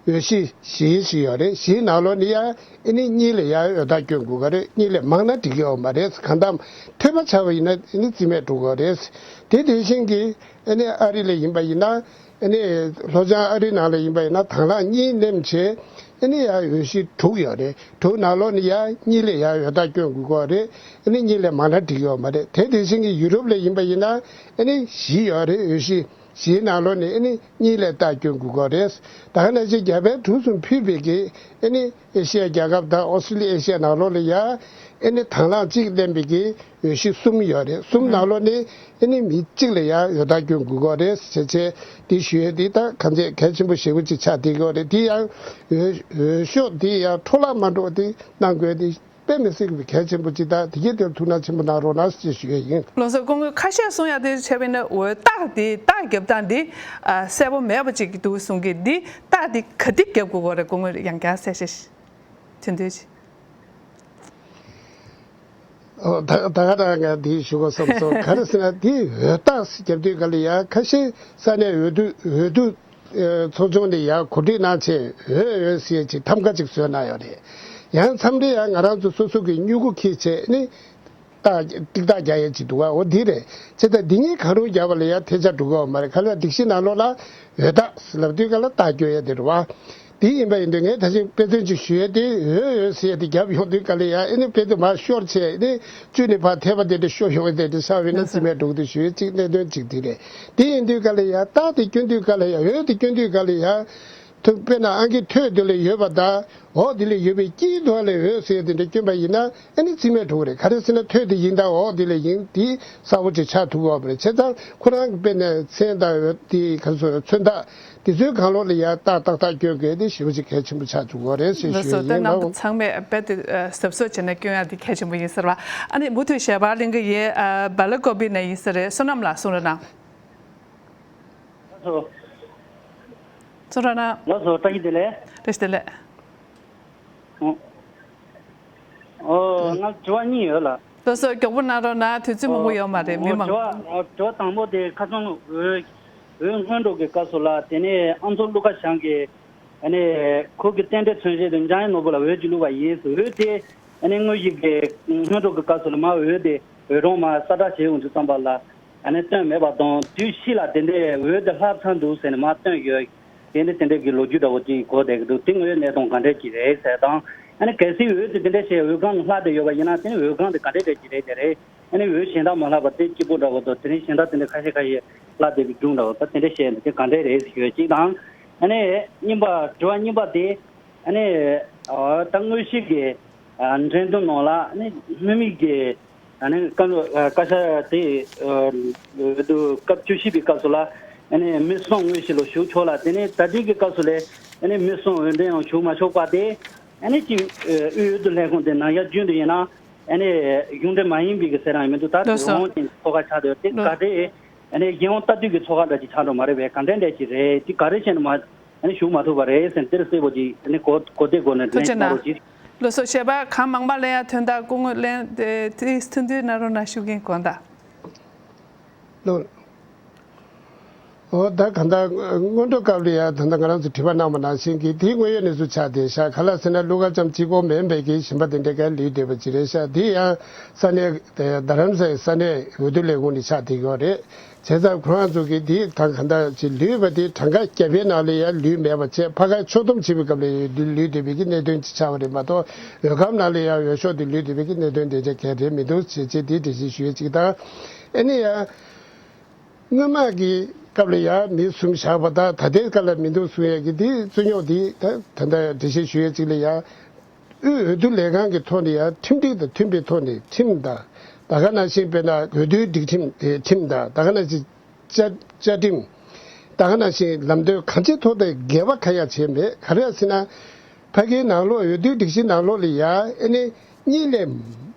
འོས་གཞི་བཞི་ཞིག་ཡོད་རེད། བཞིའི་ནང་ལོགས་ནས་ཡ་ཨ་ནི་གཉིས་ལ་ཡ་འོས་རྟགས་སྐྱོན་དགོས་ཀྱི་རེད། གཉིས་ལས་མང་ན་འགྲིག་གི་ཡོད་མ་རེད། གང་ལྟར་ཐོས་པ་ཆགས་པ་ཡིན་ན་ཨ་ནི་རྩིས་མེད་འགྲོ་གི་རེད། དེ་དེ་བཞིན་གྱི་ཨ་ནི་ཨ་རི་ལ་ཡིན་པ་ཡིན་ན། ཨ་ནི་ལྷོ་བྱང་ཨ་རི་ནང་ལ་ཡིན་པ་ཡིན་ན་དང་བླངས་གཉིས་མནན་བྱས་ཨ་ནི་ཡ་འོས་གཞི་དྲུག་ཡོད་རེད། དྲུག་ནང་ལོགས་ནས་ཡ་གཉིས་ལས་ཡ་འོས་རྟགས་སྐྱོན་དགོས་ཀྱི་རེད། ཨ་ནི་གཉིས་ལས་མང་ན་འགྲིག་ཡོད་མ་རེད། དེ་དེ་བཞིན་གྱི་ཡུ་རོབ་ལ་ཡིན་པ་ཡིན་ན་ཨ་ནི་བཞི་ཡོད་རེད། འོས་གཞི་བཞིའི་ནང་ལོགས་ནས་ཨ་ནི་གཉིས་ལས་རྟགས་སྐྱོན་དགོས་ཀྱི་རེད། ད་ག་ནང་བཞིན་རྒྱ་བལ་འབྲུག་གསུམ་ཕུད་པའི་གི་ཨ་ནི་ཨེ་ཤི་ཡ་རྒྱལ་ཁབ་དང་ཨོ་སི་ཀྲི་ལི་ཨེ་ཤི་ཡ་ནང་ལོགས་ལ་ཡ་ཨ་ནི་དང་བླངས་གཅིག་ལེན་པའི་གི་འོས་གཞི་གསུམ་ཡོད་རེད། གསུམ་ནང་ལོགས་ནས་ཨ་ནི་མི་གཅིག་ལ་ཡང་འོས་རྟགས་སྐྱོན་དགོས་ཀྱི་རེད་ཟེར་བྱས་འདི་ཞུ་ཡས་འདི་ད་གང་ཚད་གལ་ཆེན་པོ་ཞེ་པོ་ཅིག་ཆགས་བསྡད་ཀྱི་རེད། འདི་ཡང་འོས་འོས་ཤོག་འདི་ཡང་འཕྲོ་བརླག་མ་འགྲོ་བ་འདི་གནང་དགོས་འདི་དཔེ་མི་སྲིད་པའི་གལ་ཆེན་པོ་ཅིག་ད་འདི་གའི་དོན་ཐུགས་སྣང་ཆེན་པོ་གནང་རོགས་གནང་ཞེས་ཞུ་ཡས་ཡིན། ལགས་སོ། སྐུ་ངོ་ཁ་ཤས་གསུང་ཡ་དེ་བྱས་པས་ན་འོས་རྟགས་འདི་རྟགས་རྒྱབ་སྟངས་འདི་ཨ་གསལ་པོ་མེད་པ་ཅིག་འདུག་གསུང་གི། འདི་རྟགས་འདི་ག་འདི་རྒྱབ་དགོས་ཀྱི་རེད། སྐུ་ངོ་ཡང་བསྐྱར་གསལ་བཤད་ཞུ་འདོད་ཅིག་ཨོ་ད་ད་ག་རང་ང་འདི་ཞུ་དགོས་བསམ་སོང་། ག་རེ་ཟེར་ན་འདི་འོས་རྟགས་རྒྱབ་དུས་ག་ལ་ཡ་ཁ་ཤས་ས་གནས་འོས་བསྡུ་འོས་བསྡུ་ཚོགས་ཆུང་ནས་ཡ་གོ་སྒྲིག་གནང་བྱས་འོས་འོས་ཟེར་ཅིག་ཐམ་ཀ་ཅིག་བཟོས་གནང་ཡོད་རེད། ཡང་མཚམས་རེ་ཡང་ང་རང་ཚོ་སོ་སོ་གི་སྨྱུ་གུ་འཁྱེར་བྱས་ནི་ རྟགས་ཏིག་རྟགས་རྒྱག་ཡས་ཅིག་འདུག་བ། འོ་འདི་རེད། བྱས་ཙང་འདི་གཉིས་གང་རུང་རྒྱག་པ་ལ་ཡང་ཐལ་ཆ་འགྲོ་གི་ཡོད་མ་རེད། ག་ལ་སྒྲིག་གཞི་ནང་ལོགས་ལ་འོད་རྟགས་ལབ་དུས་ག་ལ་རྟགས་སྐྱོན་ཡས་དེ་རེད་བ། དེ་ཡིན་པ་ཡིན་དུས་ངས་ད་ཅིག་དཔེ་མཚོན་ཅིག་ཞུ་ཡས་དེ་འོད་འོད་ཟེར་ཡས་དེ་རྒྱབ་ཡོང་དུས་ག་ལ་ཡང་ཨེ་ནི་དཔེ་དེ་མར་ཤོར་བྱས་ཨེ་ནི་བཅུ་ནས་ཕར་ཐལ་བ་དེ་འདྲ་ཤོར་ཡོང་ཡས་དེ་འདྲ་ཆགས་པ་ཡིན་ན་རྩིས་མེད་འགྲོ་གི་འདུག་ཞུ་ཡས་གཅིག་གནད་དོན་གཅིག་དེ་རེད། དེ་ཡིན་དུས་ག་ལ་ཡང་རྟགས་དེ་སྐྱོན་དུས་ག་ལ་ཡང་འོད་དེ་སྐྱོན་དུས་ག་ལ་ཡང་། ཐུག་དཔེར་ན་ཨང་ཀི་ཐོད་དེ་ལ་ཡོད་པ་དང་འོག་དེ་ལ་ཡོད་པའི་དཀྱིལ་དུ་ལ་འོད་ཟེར་དེ་འདྲ་སྐྱོན་པ་ཡིན་ན་ཨ་ནི་རྩིས་མེད་འགྲོ་གི་རེད། ག་རེ་ཟེར་ན་ཐོད་དེ་ཡིན་དང་འོག་དེ་ལ་ཡིན་དེ་གསལ་པོ་ཅིག་ཆགས་ཐུབ་ཀྱི་ཡོད་མ་རེད། བྱས་ཙང་ཁོ་རང་གི་དཔེར་ན་མཚན་དང་འོད་དེ་ག་རེ་ཟེར་མཚོན་རྟགས་དེ་ཚོའི་སྒང་ལོགས་ལ་ཡང་རྟགས་ཏག་ཏག་སྐྱོན་དགོས་དེ་ཞེ་པོ་ཅིག་གལ་ཆེན་པོ་ཆགས་འགྲོ་གི་རེད་ཟེར་ཞུ་ཡ་ལགས་སོ། ད་ཡིན་རྣམ་པ་ལགས། ཚང་མས་རྦད་དེ་གཟབ་གཟབ་བྱས་ནས་སྐྱོན་ཡ་དེ་གལ་ཆེན་པོ་ཡིན་ཟེར་བ། ཨ་ནི་མུ་མཐུད་ཞལ་པར་ལེན་གི་ཡིན། སྦེལ་ཀོབ་ནས་ཡིན་ས་རེད། བསོད་ནམས་ལགས་གསུང་རོགས་གནང་། ལགས་སོ། གསུང་རོགས་གནང་། ལགས་སོ། བཀྲ་ཤིས་བདེ་ལེགས། བཀྲ་ཤིས་བདེ་ལེགས། ཨོ། ཨོ། ང་དྲི་བ་གཉིས་ཡོད་ལགས། ལགས་སོ། མགྱོགས་པོ་གནང་རོགས་གནང་། དུས་ཚོད་མང་པོ་ཡོད་མ་རེད། མི་མང་། ཨོ། དྲི་བ་ཨོ། དྲི་བ་དང་པོ་དེ་ཁ་སང་འོས་འོས་སྔོན་འགྲོ་གི་སྐབས་སུ་ལ་དེ་ནས་ཨ་མཚོ་ཀླུ་མཁར་བྱམས་ཀྱིས་ཨ་ནི་ཁོ་གི་རྟེན་འབྲེལ་མཚོན་བྱེད་དུ་འཇམ་དབྱངས་ནོར་བུ་ལ་འོས་ཅིག་བླུགས་པ་ཡིན་ཟེར། འོས་དེ་ཨ་ནི་དངོས་གཞི་གི་སྔོན་འགྲོ་གི་སྐབས་སུ་ལ་མར་འོས་དེ་འོས་གྲངས་མར་གསལ་བསྒྲགས་བྱེད་ཡོང་དུས་ཙམ་པ་ལ་ཨ་ནི་བཏོན་མེད་པ་དང་། དུས་ཕྱིས་ལ་དེ་འདྲའི་འོས་དེ་ལྷག་ཚར་འདུག་ཟེར་ནས་མར་བཏོན་ཡོད། དེ་ནི་དེ་འདྲའི་གི་ལོ་རྒྱུས་འདྲ་བོ་ཅིག་གོ་བསྡད་ཀྱི་འདུག་དེ་དངོས་ཡོད་གནས་སྟངས་ག་འདྲས་ཅིག་རེད་ཟེར་དང་། ཨ་ནི་གལ་སྲིད་འོས་དེ་དེ་འདྲས་བྱས་འོས་ཁང་ལ་ལྷག་བསྡད་ཡོད་པ་ཡིན་ན་དེ་ནི་འོས་ཁང་དེ་ག་འདྲས་འདྲས་ཅིག་རེད་དེ་རེད། ཨ་ནི་འོས་གཞན་དག་མ་ལྷག་པ་དེ་གཅིག་པོ་འདྲ་བོ་དང་དེ་རིང་གཞན་དག་དེ་འདྲ་ཁ་ཤས་ཁ་ཤས་ལྷག་བསྡད་པའི་སྒྲུང་འདྲ་བོ་ད་དེ་འདྲ་བཤད་འདུག་དེ་ག་འདྲས་རེད་ཟེར་ཡོད་གཅིག་དང་། ཨ་ནི་གཉིས་པ་དྲི་བ་གཉིས་པ་དེ་ཨ་ནི་ཨ་ད་དངོས་གཞི་གི་ཨ་འགྲེམས་སྟོན་ནང་ལ་ཨ་ནི་དམིགས་མེད་ཀྱི་ཨ་ནི་བཀའ་བཀའ་ཤག་དེ་ཨ་འོས་བསྡུ་སྐབས་བཅུ་བཞི་པའི་སྐབས་སུ་ལ་ཨ་ནི་མི་གསུམ་དངོས་གཞི་ལ་ཞུགས་ཆོག་ལ། དེ་ནས་ད་ལྟའི་གི་སྐབས་སུ་ལ་ཨ་ནི་མི་གསུམ་འོས་འདེམས་ཡང་ཞུགས་མ་ཆོག་པ་དེ་ཨ་ནི་ཅིག་ཨ་དབུས་འོས་བསྡུ་ལས་ཁུངས་དེ་ནང་བཞིན་རྒྱུན་དུ་ཡིན་ན། ཨ་ནི་གཞུང་འབྲེལ་མ་ཡིན་པའི་གི་ཟེར་རང་ཡོད་མི་འདུག་ད་ལགས་སོ། རང་དབང་ཅན་ཚོགས་ཁག་ཆགས་འདུག་དེ་ལགས། ག་རེ་ཨ་ནི་རྒྱལ་ཡོངས་ལྟ་དུས་ཀྱི་ཚོགས་ཁག་འདྲ་ཅིག་ཆགས་འགྲོ་མ་རེད་པས། ག་འདྲས་འདྲས་ཅིག་རེད། དེ་ག་རེ་བྱས་ནས་མ་ཨ་ནི་ཞུགས་མ་ཐུབ་པ་རེད་ཟེར་ནས་དེར་གསལ་པོ་ཅིག་ཨ་ནི་གོ་གོ་བདེ་སྒོ་ནས་ཐུགས་རྗེ་གནང་རོགས་གྱིས། ལགས་སོ། ཞལ་པར་གང་མང་མང་ལེན་ཡ་ཐོན་ཐང་སྐུ་ངོ་ལན་དེ་དེ་ཐུང་ཐུང་གནང་རོགས་གནང་། ཞུ་མཁན་དགོངས་དག་ལགས། ཨོ་ད་གང་ལྟར་སྔོན་འགྲོ་སྐབས་ལ་ཡང་ད་ལྟ་ང་རང་ཚོ་དྲི་བ་གནང་བ་ནང་བཞིན་གྱི་དེའི་དངོས་ཡོད་གནས་ཚུལ་ཆགས་བསྡད་ཤག་ག་ལ་ཟེར་ན་ཀླུ་མཁར་བྱམས་གཅིག་པོ་མིན་པའི་གི་གཞན་པ་དེ་འདྲའི་ག་ལུས་བསྡད་པ་ཅིག་རེད་ཤག་དེ་ཡང་ས་གནས་རྡ་རམ་ས་ཡི་ས་གནས་འོས་བསྡུ་ལས་ཁུངས་ནས་ཆགས་བསྡད་ཡོད་རེད། བྱས་ཙང་ཁོ་རང་ཚོ་གི་དེ་ད་གང་ལྟར་ཅིག་ལུས་པ་དེ་གྲངས་ཀ་བརྒྱ་པའི་ནང་ལ་ཡང་ལུས་མེད་པ་བྱས། ཕ་ག་ཕྱོགས་བསྡོམས་བྱེད་པའི་སྐབས་ལ་ལུས་བསྡད་པའི་གི་གནད་དོན་ཅིག་ཆགས་པ་རེད་མ་གཏོགས། འོས་ཁང་ནང་ལ་ཡང་འོས་ཤོག་དེ་ལུས་བསྡད་པའི་གི་གནད་དོན་དེ་འདྲ་གལ་ཏེ་མི་འདུག་ཅེས་བྱས་དེ་འགྲེལ་བཤད་ཞུ་ཡས་ཅིག་དང་། ཨ་ནི་ཡང་། སྔོན་མ་གི་སྐབས་ལ་ཡང་མི་གསུམ་བཞག་པ་དང་ད་ལྟའི་སྐབས་ལ་མི་འདུག་གསུང་ཡས་ཀྱི་དེ་རྩོད་རྙོག་དེ་ད་ད་ལྟ་འགྲེལ་བཤད་ཞུ་ཡས་ཅིག་ལ་ཡང་། དབུས་འོས་བསྡུ་ལས་ཁང་གི་ཐོག་ནས་ཡང་ཁྲིམས་སྒྲིག་དང་མཐུན་པའི་ཐོག་ནས་ཁྲིམས་དང་། ད་ག་ནང་བཞིན་དཔེར་ན་འོས་བསྡུའི་སྒྲིག་ཁྲིམས་དེ་ཁྲིམས་དང་། ད་ག་ནང་བཞིན་བཅའ་བཅའ་ཁྲིམས། ད་ག་ནང་བཞིན་ལམ་སྟོན་གང་ཅིའི་ཐོག་ནས་འགལ་བ་གང་ཡང་བྱས་མེད། ག་རེ་ཡང་ཟེར་ན། ཕ་གིའི་ནང་ལོགས་འོས་བསྡུའི་སྒྲིག་གཞི་ནང་ལོགས་ལ་ཡང་ཨ་ནི་གཉིས་ལས་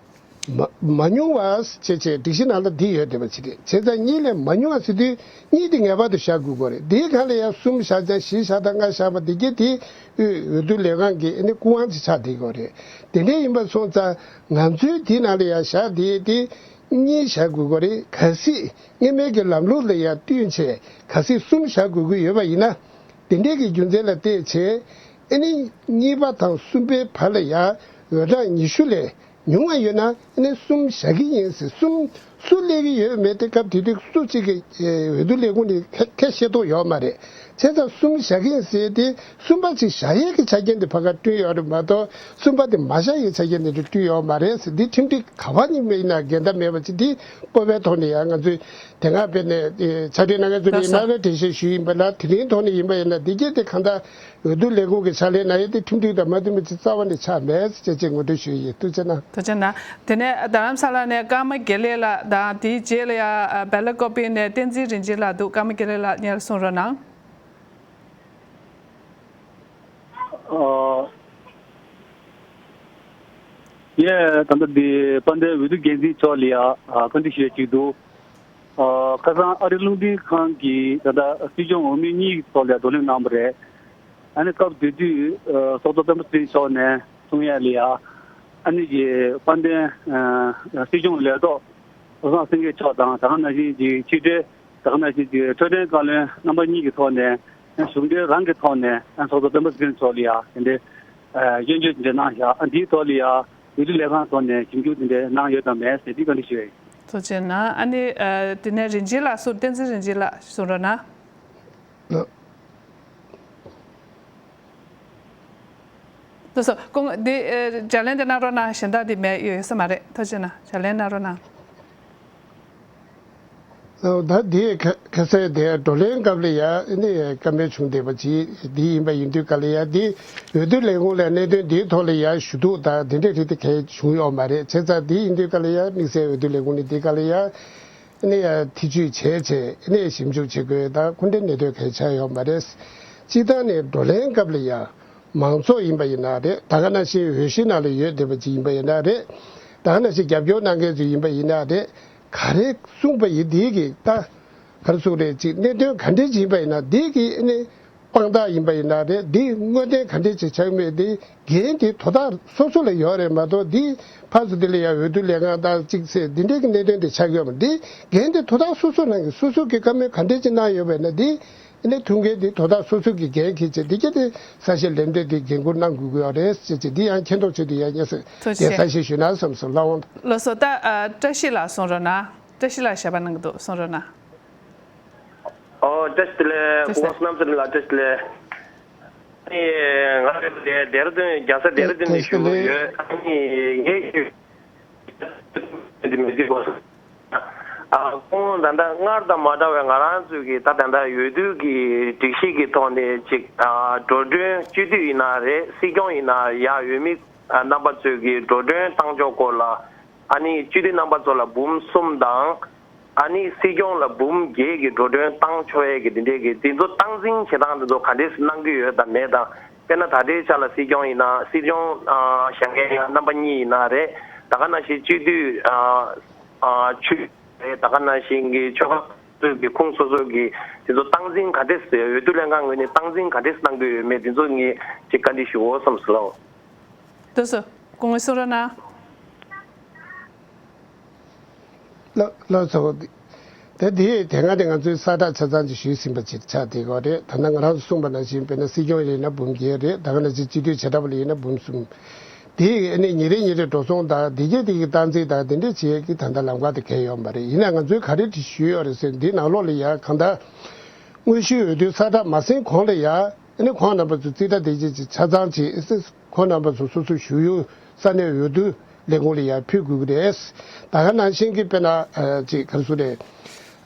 མ་མ་ཉུང་བ་བྱས་བྱས་སྒྲིག་གཞི་ནང་ལ་འདི་ཡོད་བསྡད་པ་ཅིག་རེད། བྱས་ཙང་གཉིས་ལས་མ་ཉུང་བ་ཟེར་དུས་གཉིས་དེ་ངེས་པར་དུ་བཞག་དགོས་ཀྱི་རེད། དེའི་སྒང་ལ་ཡང་གསུམ་བཞག་ཙང་བཞི་བཞག་དང་ལྔ་བཞག་པ་དེ་གྱད་དེ་དབུས་འོས་བསྡུ་ལས་ཁང་གི་ཨ་ནི་སྐུ་དབང་ཅིག་ཆགས་བསྡད་ཀྱི་རེད། དེ་འདྲ་ཡིན་པ་སོང་ཙང་ང་ཚོའི་དེ་ནང་ལ་ཡང་བཞག་བསྡད་དེ་གཉིས་བཞག་དགོས་ཀྱི་རེད། གལ་སྲིད་སྔོན་མའི་གི་ལམ་ལུགས་ལ་ཡང་བསྟུན་བྱས་གལ་སྲིད་གསུམ་བཞག་དགོས་ཀྱི་ཡོད་པ་ཡིན་ན། དེ་འདྲའི་གི་རྒྱུ་མཚན་ལ་བལྟས་བྱས། ཨ་ནི་གཉིས་པ་དང་གསུམ་པའི་བར་ལ་ཡང་འོས་གྲངས་ཉི་ཤུ་ལས་ཉུང་བ་ཡོད་ན་ཨ་ནི་གསུམ་བཞག་གི་ཡིན་ཟེར། གསུམ་སུ་སླེབས་ཀྱི་ཡོད་མེད་དེ་སྐབས་དེ་དུས་སུ་གཅིག་གི་འོས་བསྡུ་ལས་ཁུངས་ནས་ཁ་ཁ་ཤེས་རྟོགས་ཡོད་མ་རེད། བྱས་ཙང་གསུམ་བཞག་གི་ཡིན་ཟེར་ཏེ་གསུམ་པ་གཅིག་བཞག་ཡས་ཀྱི་ཆ་རྐྱེན་དེ་ཕ་ག་བསྐྲུན་ཡོད་རེད་མ་གཏོགས་གསུམ་པ་དེ་མ་བཞག་ཡས་ཆ་རྐྱེན་དེ་བསྐྲུན་ཡོད་མ་རེད་ཟེར། འདི་ཁྲིམས་སྒྲིག་ག་བ་ནས་མིན་ན་འགལ་ཟླ་མེད་པ་ཅིག་འདི་སྤོབས་པའི་ཐོག་ནས་ཡང་ང་ཚོས་དེ་སྔ་དཔེར་ན་ཕྱག་སྦྲེལ་གནང་མཁན་ཚོ་ནས་ཡིན་ན་ལ་འགྲེལ་བཤད་ཞུས་ཡིན་པ་ལ། དེ་རིང་ཐོག་ནས་ཡིན་པ་ཡིན་ན་འདི་གྱད་དེ་གང་ལྟར། འོས་བསྡུ་ལས་ཁུངས་ཀྱི་ཕྱག་ལས་གནང་ཡས་དེ་ཁྲིམས་སྒྲིག་དང་མ་མཐུན་པ་ཅིག་རྩ་བ་ནས་ཆགས་མེད་ཅེས་ཅིག་ངོ་སྤྲོད་ཞུ་ཡི། ཐུགས་རྗེ་གནང་། ཐུགས་རྗེ་གནང་། དེ་ནས་རྡ་རམ་ས་ལ་ནས་ཀརྨ་དགེ་ལེགས་ལགས་དང་དེའི་རྗེས་ལ་ཡང་སྦེལ་ཀོབ་ནས་བསྟན་འཛིན་རིན་ཆེན་ལགས་འདུག་ཀརྨ་དགེ་ལེགས་ལགས་སྙན་གསུང་རོགས་གནང་། ཨ། ཡས་ད་ལྟ་འདི་དཔལ་ལྡན་འོས་བསྡུ་འགན་འཛིན་མཆོག་ལ་ཡང་བཀའ་འདྲི་ཞུ་ཡས་ཅིག་འདུག་ཨ། ཁ་སང་ཨ་རི་རླུང་འཕྲིན་ཁང་གིས་ད་ལྟ་སྲིད་སྐྱོང་འོས་མི་གཉིས་ཀྱི་ཐོག་ལ་བགྲོ་གླེང་གནང་བ་རེད། ཨ་ནི་སྐབས་དེ་དུས་ཚོགས་གཙོ་སྤེན་པ་ཚེ་རིང་མཆོག་ནས་གསུང་ཡ་ལ་ཡ། ཨ་ནི་ཀྱི་དཔལ་ལྡན་སྲིད་སྐྱོང་ལས་ཐོག་བློ་བཟང་སེང་གེ་མཆོག་དང་ད་ག་ནང་བཞིན་གྱི་ཕྱི་དྲིལ་ད་ག་ནང་བཞིན་གྱི་འཕྲོད་བསྟེན་བཀའ་བློན་རྣམ་པ་གཉིས་ཀྱི་ཐོག་ནས་གཞུང་འབྲེལ་རང་གི་ཐོག་ནས་ཚོགས་གཙོ་སྤེན་པ་ཚེ་རིང་མཆོག་ལ་ཡ་དེ་འདྲའི་སྐྱོན་བརྗོད་དེ་འདྲ་གནང་བཞག་ཨ་འདིའི་ཐོག་ལ་ཡ། འོས་བསྡུ་ལས་ཁང་ཐོག་ནས་ཞིབ་འཇུག་དེ་འདྲ་གནང་ཡོད་དམ་མེད་ཟེར་དེ་བཀའ་འདྲི་ཞུ་ཡ་ཡིན། ཐུགས་རྗེ་གནང་། ཨ་ནི་ཨ་དེ་ནས་རིན་ཆེན་ལགས་སུ། བསྟན་འཛིན་རིན་ཆེན་ལགས་གསུང་རོགས་གནང་། ལགས་སོ། སྐུ་ངོ་འདི་ཨེ་ལྗགས་ལན་དེ་གནང་རོགས་གནང་། གཞན་དག་འདི་མེད་ཡོད་ཡོད་ས་མ་རེད། ཐུགས་རྗེ་གནང་། ལྗགས་ལན་གནང་རོགས་གནང་། ད་དེ་ཁ་ཁ་སང་དེ་བགྲོ་གླེང་སྐབས་ལ་ཡ་ནི་བཀའ་མོལ་བྱུང་བསྡད་པ་ཅིག་འདི་ཡིན་པ་ཡིན་དུས་ག་ལ་ཡ་འདི་འོས་བསྡུ་ལས་ཁུངས་ལ་གནད་དོན་འདིའི་ཐོག་ལ་ཡ་ཞུ་གཏུག་དང་དེ་འདྲ་རིགས་དེ་གས་བྱུང་ཡོད་མ་རེད། བྱས་ཙང་འདི་ཡིན་དུས་ག་ལ་ཡ་དམིགས་བསལ་འོས་བསྡུ་ལས་ཁུངས་ནས་འདི་ག་ལ་ཡ། ནས་ཡང་ཐེ་བྱུས་བྱས་བྱས་ནས་ཞིབ་འཇུག་བྱེད་དགོས་དང་ཁོ་འདྲའི་གནད་དོན་གལ་ཆགས་ཡོད་མ་རེད། སྤྱིར་བཏང་ནས་བགྲོ་གླེང་སྐབས་ལ་ཡང་མང་ཚོགས་ཡིན་པ་ཡིན་ན་རེད། ད་ག་ནང་བཞིན་འོས་གཞི་ནང་ལ་ཡོད་བསྡད་པ་ཅིག་ཡིན་པ་ཡིན་ན་རེད། ད་ག་ནང་བཞིན་རྒྱབ་སྐྱོར་གནང་མཁན་ཚོ་ཡིན་པ་ཡིན་ན་རེད། ག་རེ་གསུངས་པ་ཡིན་དེའི་གི་ད་ག་རེ་གསུངས་རེད་ཅིག་གནད་དོན་ག་འདྲས་ཅིག་ཡིན་པ་ཡིན་ན་དེའི་གི་ནས། དཔང་རྟགས་ཡིན་པ་ཡིན་ན་རེད། འདི་དངོས་བདེན་ག་འདྲས་ཅིག་ཆགས་མེད་དེ་འགན་དེ་དོ་བདག་སོ་སོ་ལ་ཡོད་རེད་མ་གཏོགས་འདི་ཕར་ཚུར་འདི་ལ་ཡང་འོས་བསྡུ་ལས་ཁང་དང་གཅིག་ཚེ་འདི་འདྲས་ཀྱི་གནད་དོན་དེ་ཆགས་ཡོད་མ་འདི་འགན་དེ་དོ་བདག་སོ་སོ་ནང་གི་སོ་སོ་གི་བཀའ་མོལ་ག་འདྲས་ཅིག་གནང་ཡོད་པས་ན་འདི་ཨ་ནི་ཐུགས་འགན་དེ་དོ་བདག་སོ་སོ་གི་འགན་འཁྱེར་བྱས་འདི་གྱད་དེ་ས་ཞིང་ལས་འདོད་དེ་འགན་འཁུར་གནང་དགོས་ཀྱི་ཡོད་རེད་ཟེར་བྱས་འདི་ཡང་མཁྱེན་རྟོགས་ཆེད་དུ་ཡང་སྙན་སེང་ཐུགས་རྗེ་ཆེ། དེ་ས་ཞིག་ཞུས་ན་བསམ་སོང་ལགས་འོང་། ལགས་སོ། ད་ཨ་བཀྲ་ཤིས་ལགས་གསུང་རོགས་གནང་། བཀྲ་ཤིས་ལགས་ཞལ་པར་གནང་གི་འདུག་གསུང་རོགས་གནང་། ཨོ་བཀྲ་ཤིས་བདེ་ལེགས། བཀྲ་ཤིས་བདེ་ལེགས། སྐུ་ངོ་བསོད་ནམས་ཟེར་ལ་བཀྲ་ཤིས་བདེ་ལེགས། ཨ་ནི་ང་རེ་ལས་ལྡེ་ར་ལྡུན་རྒྱལ་ས་ལྡེ་ར་ལྡུན་ནས་ཞུ་གི་ཡོད། ཨ་ནི་ངའི་ཞུ་འདི་མི་འདི་གོ་ཨ་སྐུ་ངོ་ད་ལྟ་སྔར་དང་མ་འདྲ་བའི་ང་རང་ཚོའི་གི་ད་ད་ལྟ་འོས་བསྡུ་གི་སྒྲིག་གཞི་གི་ཐོག་ནས་ཅིག་ཨ་འགྲོ་གྲོན་སྤྱི་འཐུས་ཡིན་ན་རེད། སྲིད་སྐྱོང་ཡིན་ན་ཡ་འོས་མི་ཨ་རྣམ་པ་ཚོའི་གི་འགྲོ་གྲོན་བཏང་ཕྱོགས་སྐོར་ལ་ཨ་ནི་སྤྱི་འཐུས་རྣམ་པ་ཚོ་ལ་འབུམ་གསུམ་དང་། ཨ་ནི་སྲིད་སྐྱོང་ལ་འབུམ་བརྒྱད་ཀྱི་འགྲོ་གྲོན་བཏང་ཆོག་ཡས་ཀྱི་འདི་འདྲས་ཀྱི་འདི་ཚོ་སྟངས་འཛིན་བྱེད་སྟངས་འདི་ཚོ་ག་འདྲས་གནང་གི་ཡོད་དམ་མེད་དང་། དཔེར་ན་ད་ལྟའི་ཆ་ལ་སྲིད་སྐྱོང་ཡིན་ན་སྲིད་སྐྱོང་ཨ་བཞེངས་མཁན་ཡང་རྣམ་པ་གཉིས་ཡིན་ན་རེད། ད་ག་ནང་བཞིན་སྤྱི་འཐུས་ཨ་ཨ་ཆོས་རེད། ད་ག་ནང་བཞིན་གྱི་ཆོལ་ཁ་སོ་སོའི་གི་ཁུངས་སོ་སོའི་གི་འདི་ཚོ་སྟངས་འཛིན་ག་འདྲས་འོས་བསྡུ་ལྷན་ཁང་ངོས་ནས་སྟངས་འཛིན་ག་འདྲས་གནང་གི་ཡོད་མེད་འདི་ཚོ་ངས་ཅིག་བཀའ་འདྲི་ཞུ་འོ་བསམ་སོང་ལགས། ལགས་སོ། སྐུ་ངོ་གསུང་རོགས་གནང་། ལགས་ལགས་སོ། དེ་དེ་དེ་སྔ་དེ་ང་ཚོའི་གསལ་བསྒྲགས་ཆ་ཚང་ཅིག་ཞུས་ཟིན་པ་ཅིག་ཆགས་བསྡད་ཀྱི་ཡོད་རེད། ད་ནང་ང་རང་ཚོ་གསུངས་པ་ནང་བཞིན་དཔེར་ན་སྲིད་སྐྱོང་ཡིན་ན་འབུམ་བརྒྱད་རེད། ད་ག་ནང་བཞིན་སྤྱི་འཐུས་བྱེ་བྲག་པ་ལ་ཡིན་ན་འབུམ་གསུམ། དེ་ཨ་ནི་ཉིན་རེ་ཉིན་རེ་འགྲོ་སོང་དང་དེ་གས་དེ་གི་སྟངས་འཛིན་དང་དེ་འདྲས་བྱེད་ཀྱི་ད་ལྟ་ལམ་ཁ་དེ་གས་ཡོད་མ་རེད། ཡིན་ན་ང་ཚོས་ག་རེ་དེ་ཞུས་ཡོད་རེད་ཟེར་འདི་ནང་ལོགས་ལ་ཡ་གང་ལྟར་དངོས་གཞིའི་འོས་བསྡུའི་གསལ་བསྒྲགས་མ་ཟིན་གོང་ལ་ཡ་ཨ་ནི་ཁོང་རྣམ་པ་ཚོ་རྩིས་ཁྲ་དེ་གས་ཅིག་ཆ་ཚང་ཅིག་ཁོང་རྣམ་པ་ཚོ་སོ་སོ་བཞུགས་ཡུལ་ས་གནས་འོས་བསྡུ་ལས་ཁུངས་ལ་ཡར་ཕུལ་དགོས་ཀྱི་རེད། ད་ག་ནང་བཞིན་གྱི་དཔེར་ན་ཅིག་ག་རེ་ཟེར་རེད།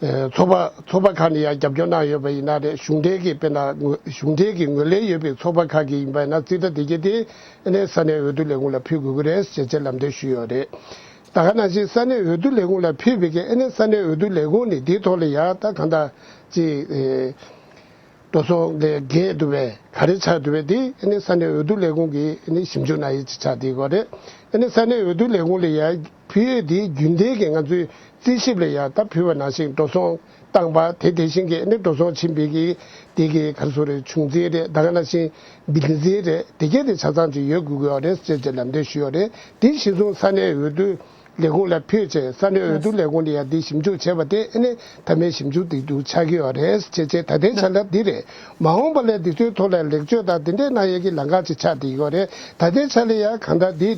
ཚོགས་པ་ཚོགས་པ་ཁག་ནས་ཡང་རྒྱབ་སྐྱོར་གནང་ཡོད་པ་ཡིན་ན་རེད། གཞུང་འབྲེལ་གྱི་དཔེར་ན་ངོས་གཞུང་འབྲེལ་གྱི་ངོས་ལེན་ཡོད་པའི་ཚོགས་པ་ཁག་གི་ཡིན་པ་ཡིན་ན་རྩིས་ཁྲ་དེ་གས་དེ་ཨ་ནི་ས་གནས་འོས་བསྡུ་ལས་ཁུངས་ལ་ཕུལ་དགོས་ཀྱི་རེད་ཅེས་ཅེས་ལམ་སྟོན་ཞུས་ཡོད་རེད། ད་ག་ནང་བཞིན་ས་གནས་འོས་བསྡུ་ལས་ཁུངས་ལ་ཕུལ་བའི་གི་ཨ་ནི་ས་གནས་འོས་བསྡུ་ལས་ཁུངས་ནས་དེའི་ཐོག་ལ་ཡང་ད་གང་ལྟར་ཅིག་འགྲོ་སོང་ལས་འགན་འདུག་པས་ག་རེ་ཆགས་འདུག་པས་དེ་ཨ་ནི་ས་གནས་འོས་བསྡུ་ལས་ཁུངས་ཀྱིས་ཨ་ནི་ཞིབ་འཇུག་གནང་ཡས་ཅིག་ཆགས་བསྡད་ཡོད་རེད། ཨ་ནི་ས་གནས་འོས་བསྡུ་ལས་ཁུངས་ལ་ཡང་ཕུལ་ཡས་དེ་རྒྱུན་ལྡན་གྱི་ང་ཚོའི་རྩིས་ཞིབ་ལ་ཡང་ད་ཕུལ་བ་ནང་བཞིན་འགྲོ་སོང་བཏང་པ་དེ་དེ་བཞིན་གྱི་ཨ་ནི་འགྲོ་སོང་ཕྱིན་པའི་གི་དེ་གི་ག་རེ་ཟེར་རེད། བྱུང་འཛིན་རེད། ད་ག་ནང་བཞིན་བིལ་འཛིན་རེད། དེ་གས་དེ་ཆ་ཚང་ཅིག་ཡོད་དགོས་ཀྱི་ཡོད་རེད་ཅེས་ཅེས་ལམ་སྟོན་ཞུས་ཡོད་རེད། དེ་གཞིར་བཟུང་ས་གནས་འོས་བསྡུ་ལས་ཁུངས་ལ་ཕུལ་བྱས་ས་གནས་འོས་བསྡུ་ལས་ཁུངས་ནས་ཡང་འདི་ཞིབ་འཇུག་བྱས་པ་དེ་ཨ་ནི་མཐའ་མའི་ཞིབ་འཇུག་དེ་འདུག་ཆགས་ཀྱི་ཡོད་རེད་ཅེས་བྱས། ད་ལྟའི་ཆ་ལ་འདི་རེད། མ་འོངས་པ་ལ་འདི་ཚོའི་ཐོག་ལ་ལེགས་བཅོས་དང་འདི་འདྲས་གནང་ཡས་ཀྱི་ལམ་ཁ་ཅིག་ཆགས་བསྡད་ཡོད་རེད། ད་ལྟའི་ཆ་ལ་ཡང་གང་ལྟར་འདི་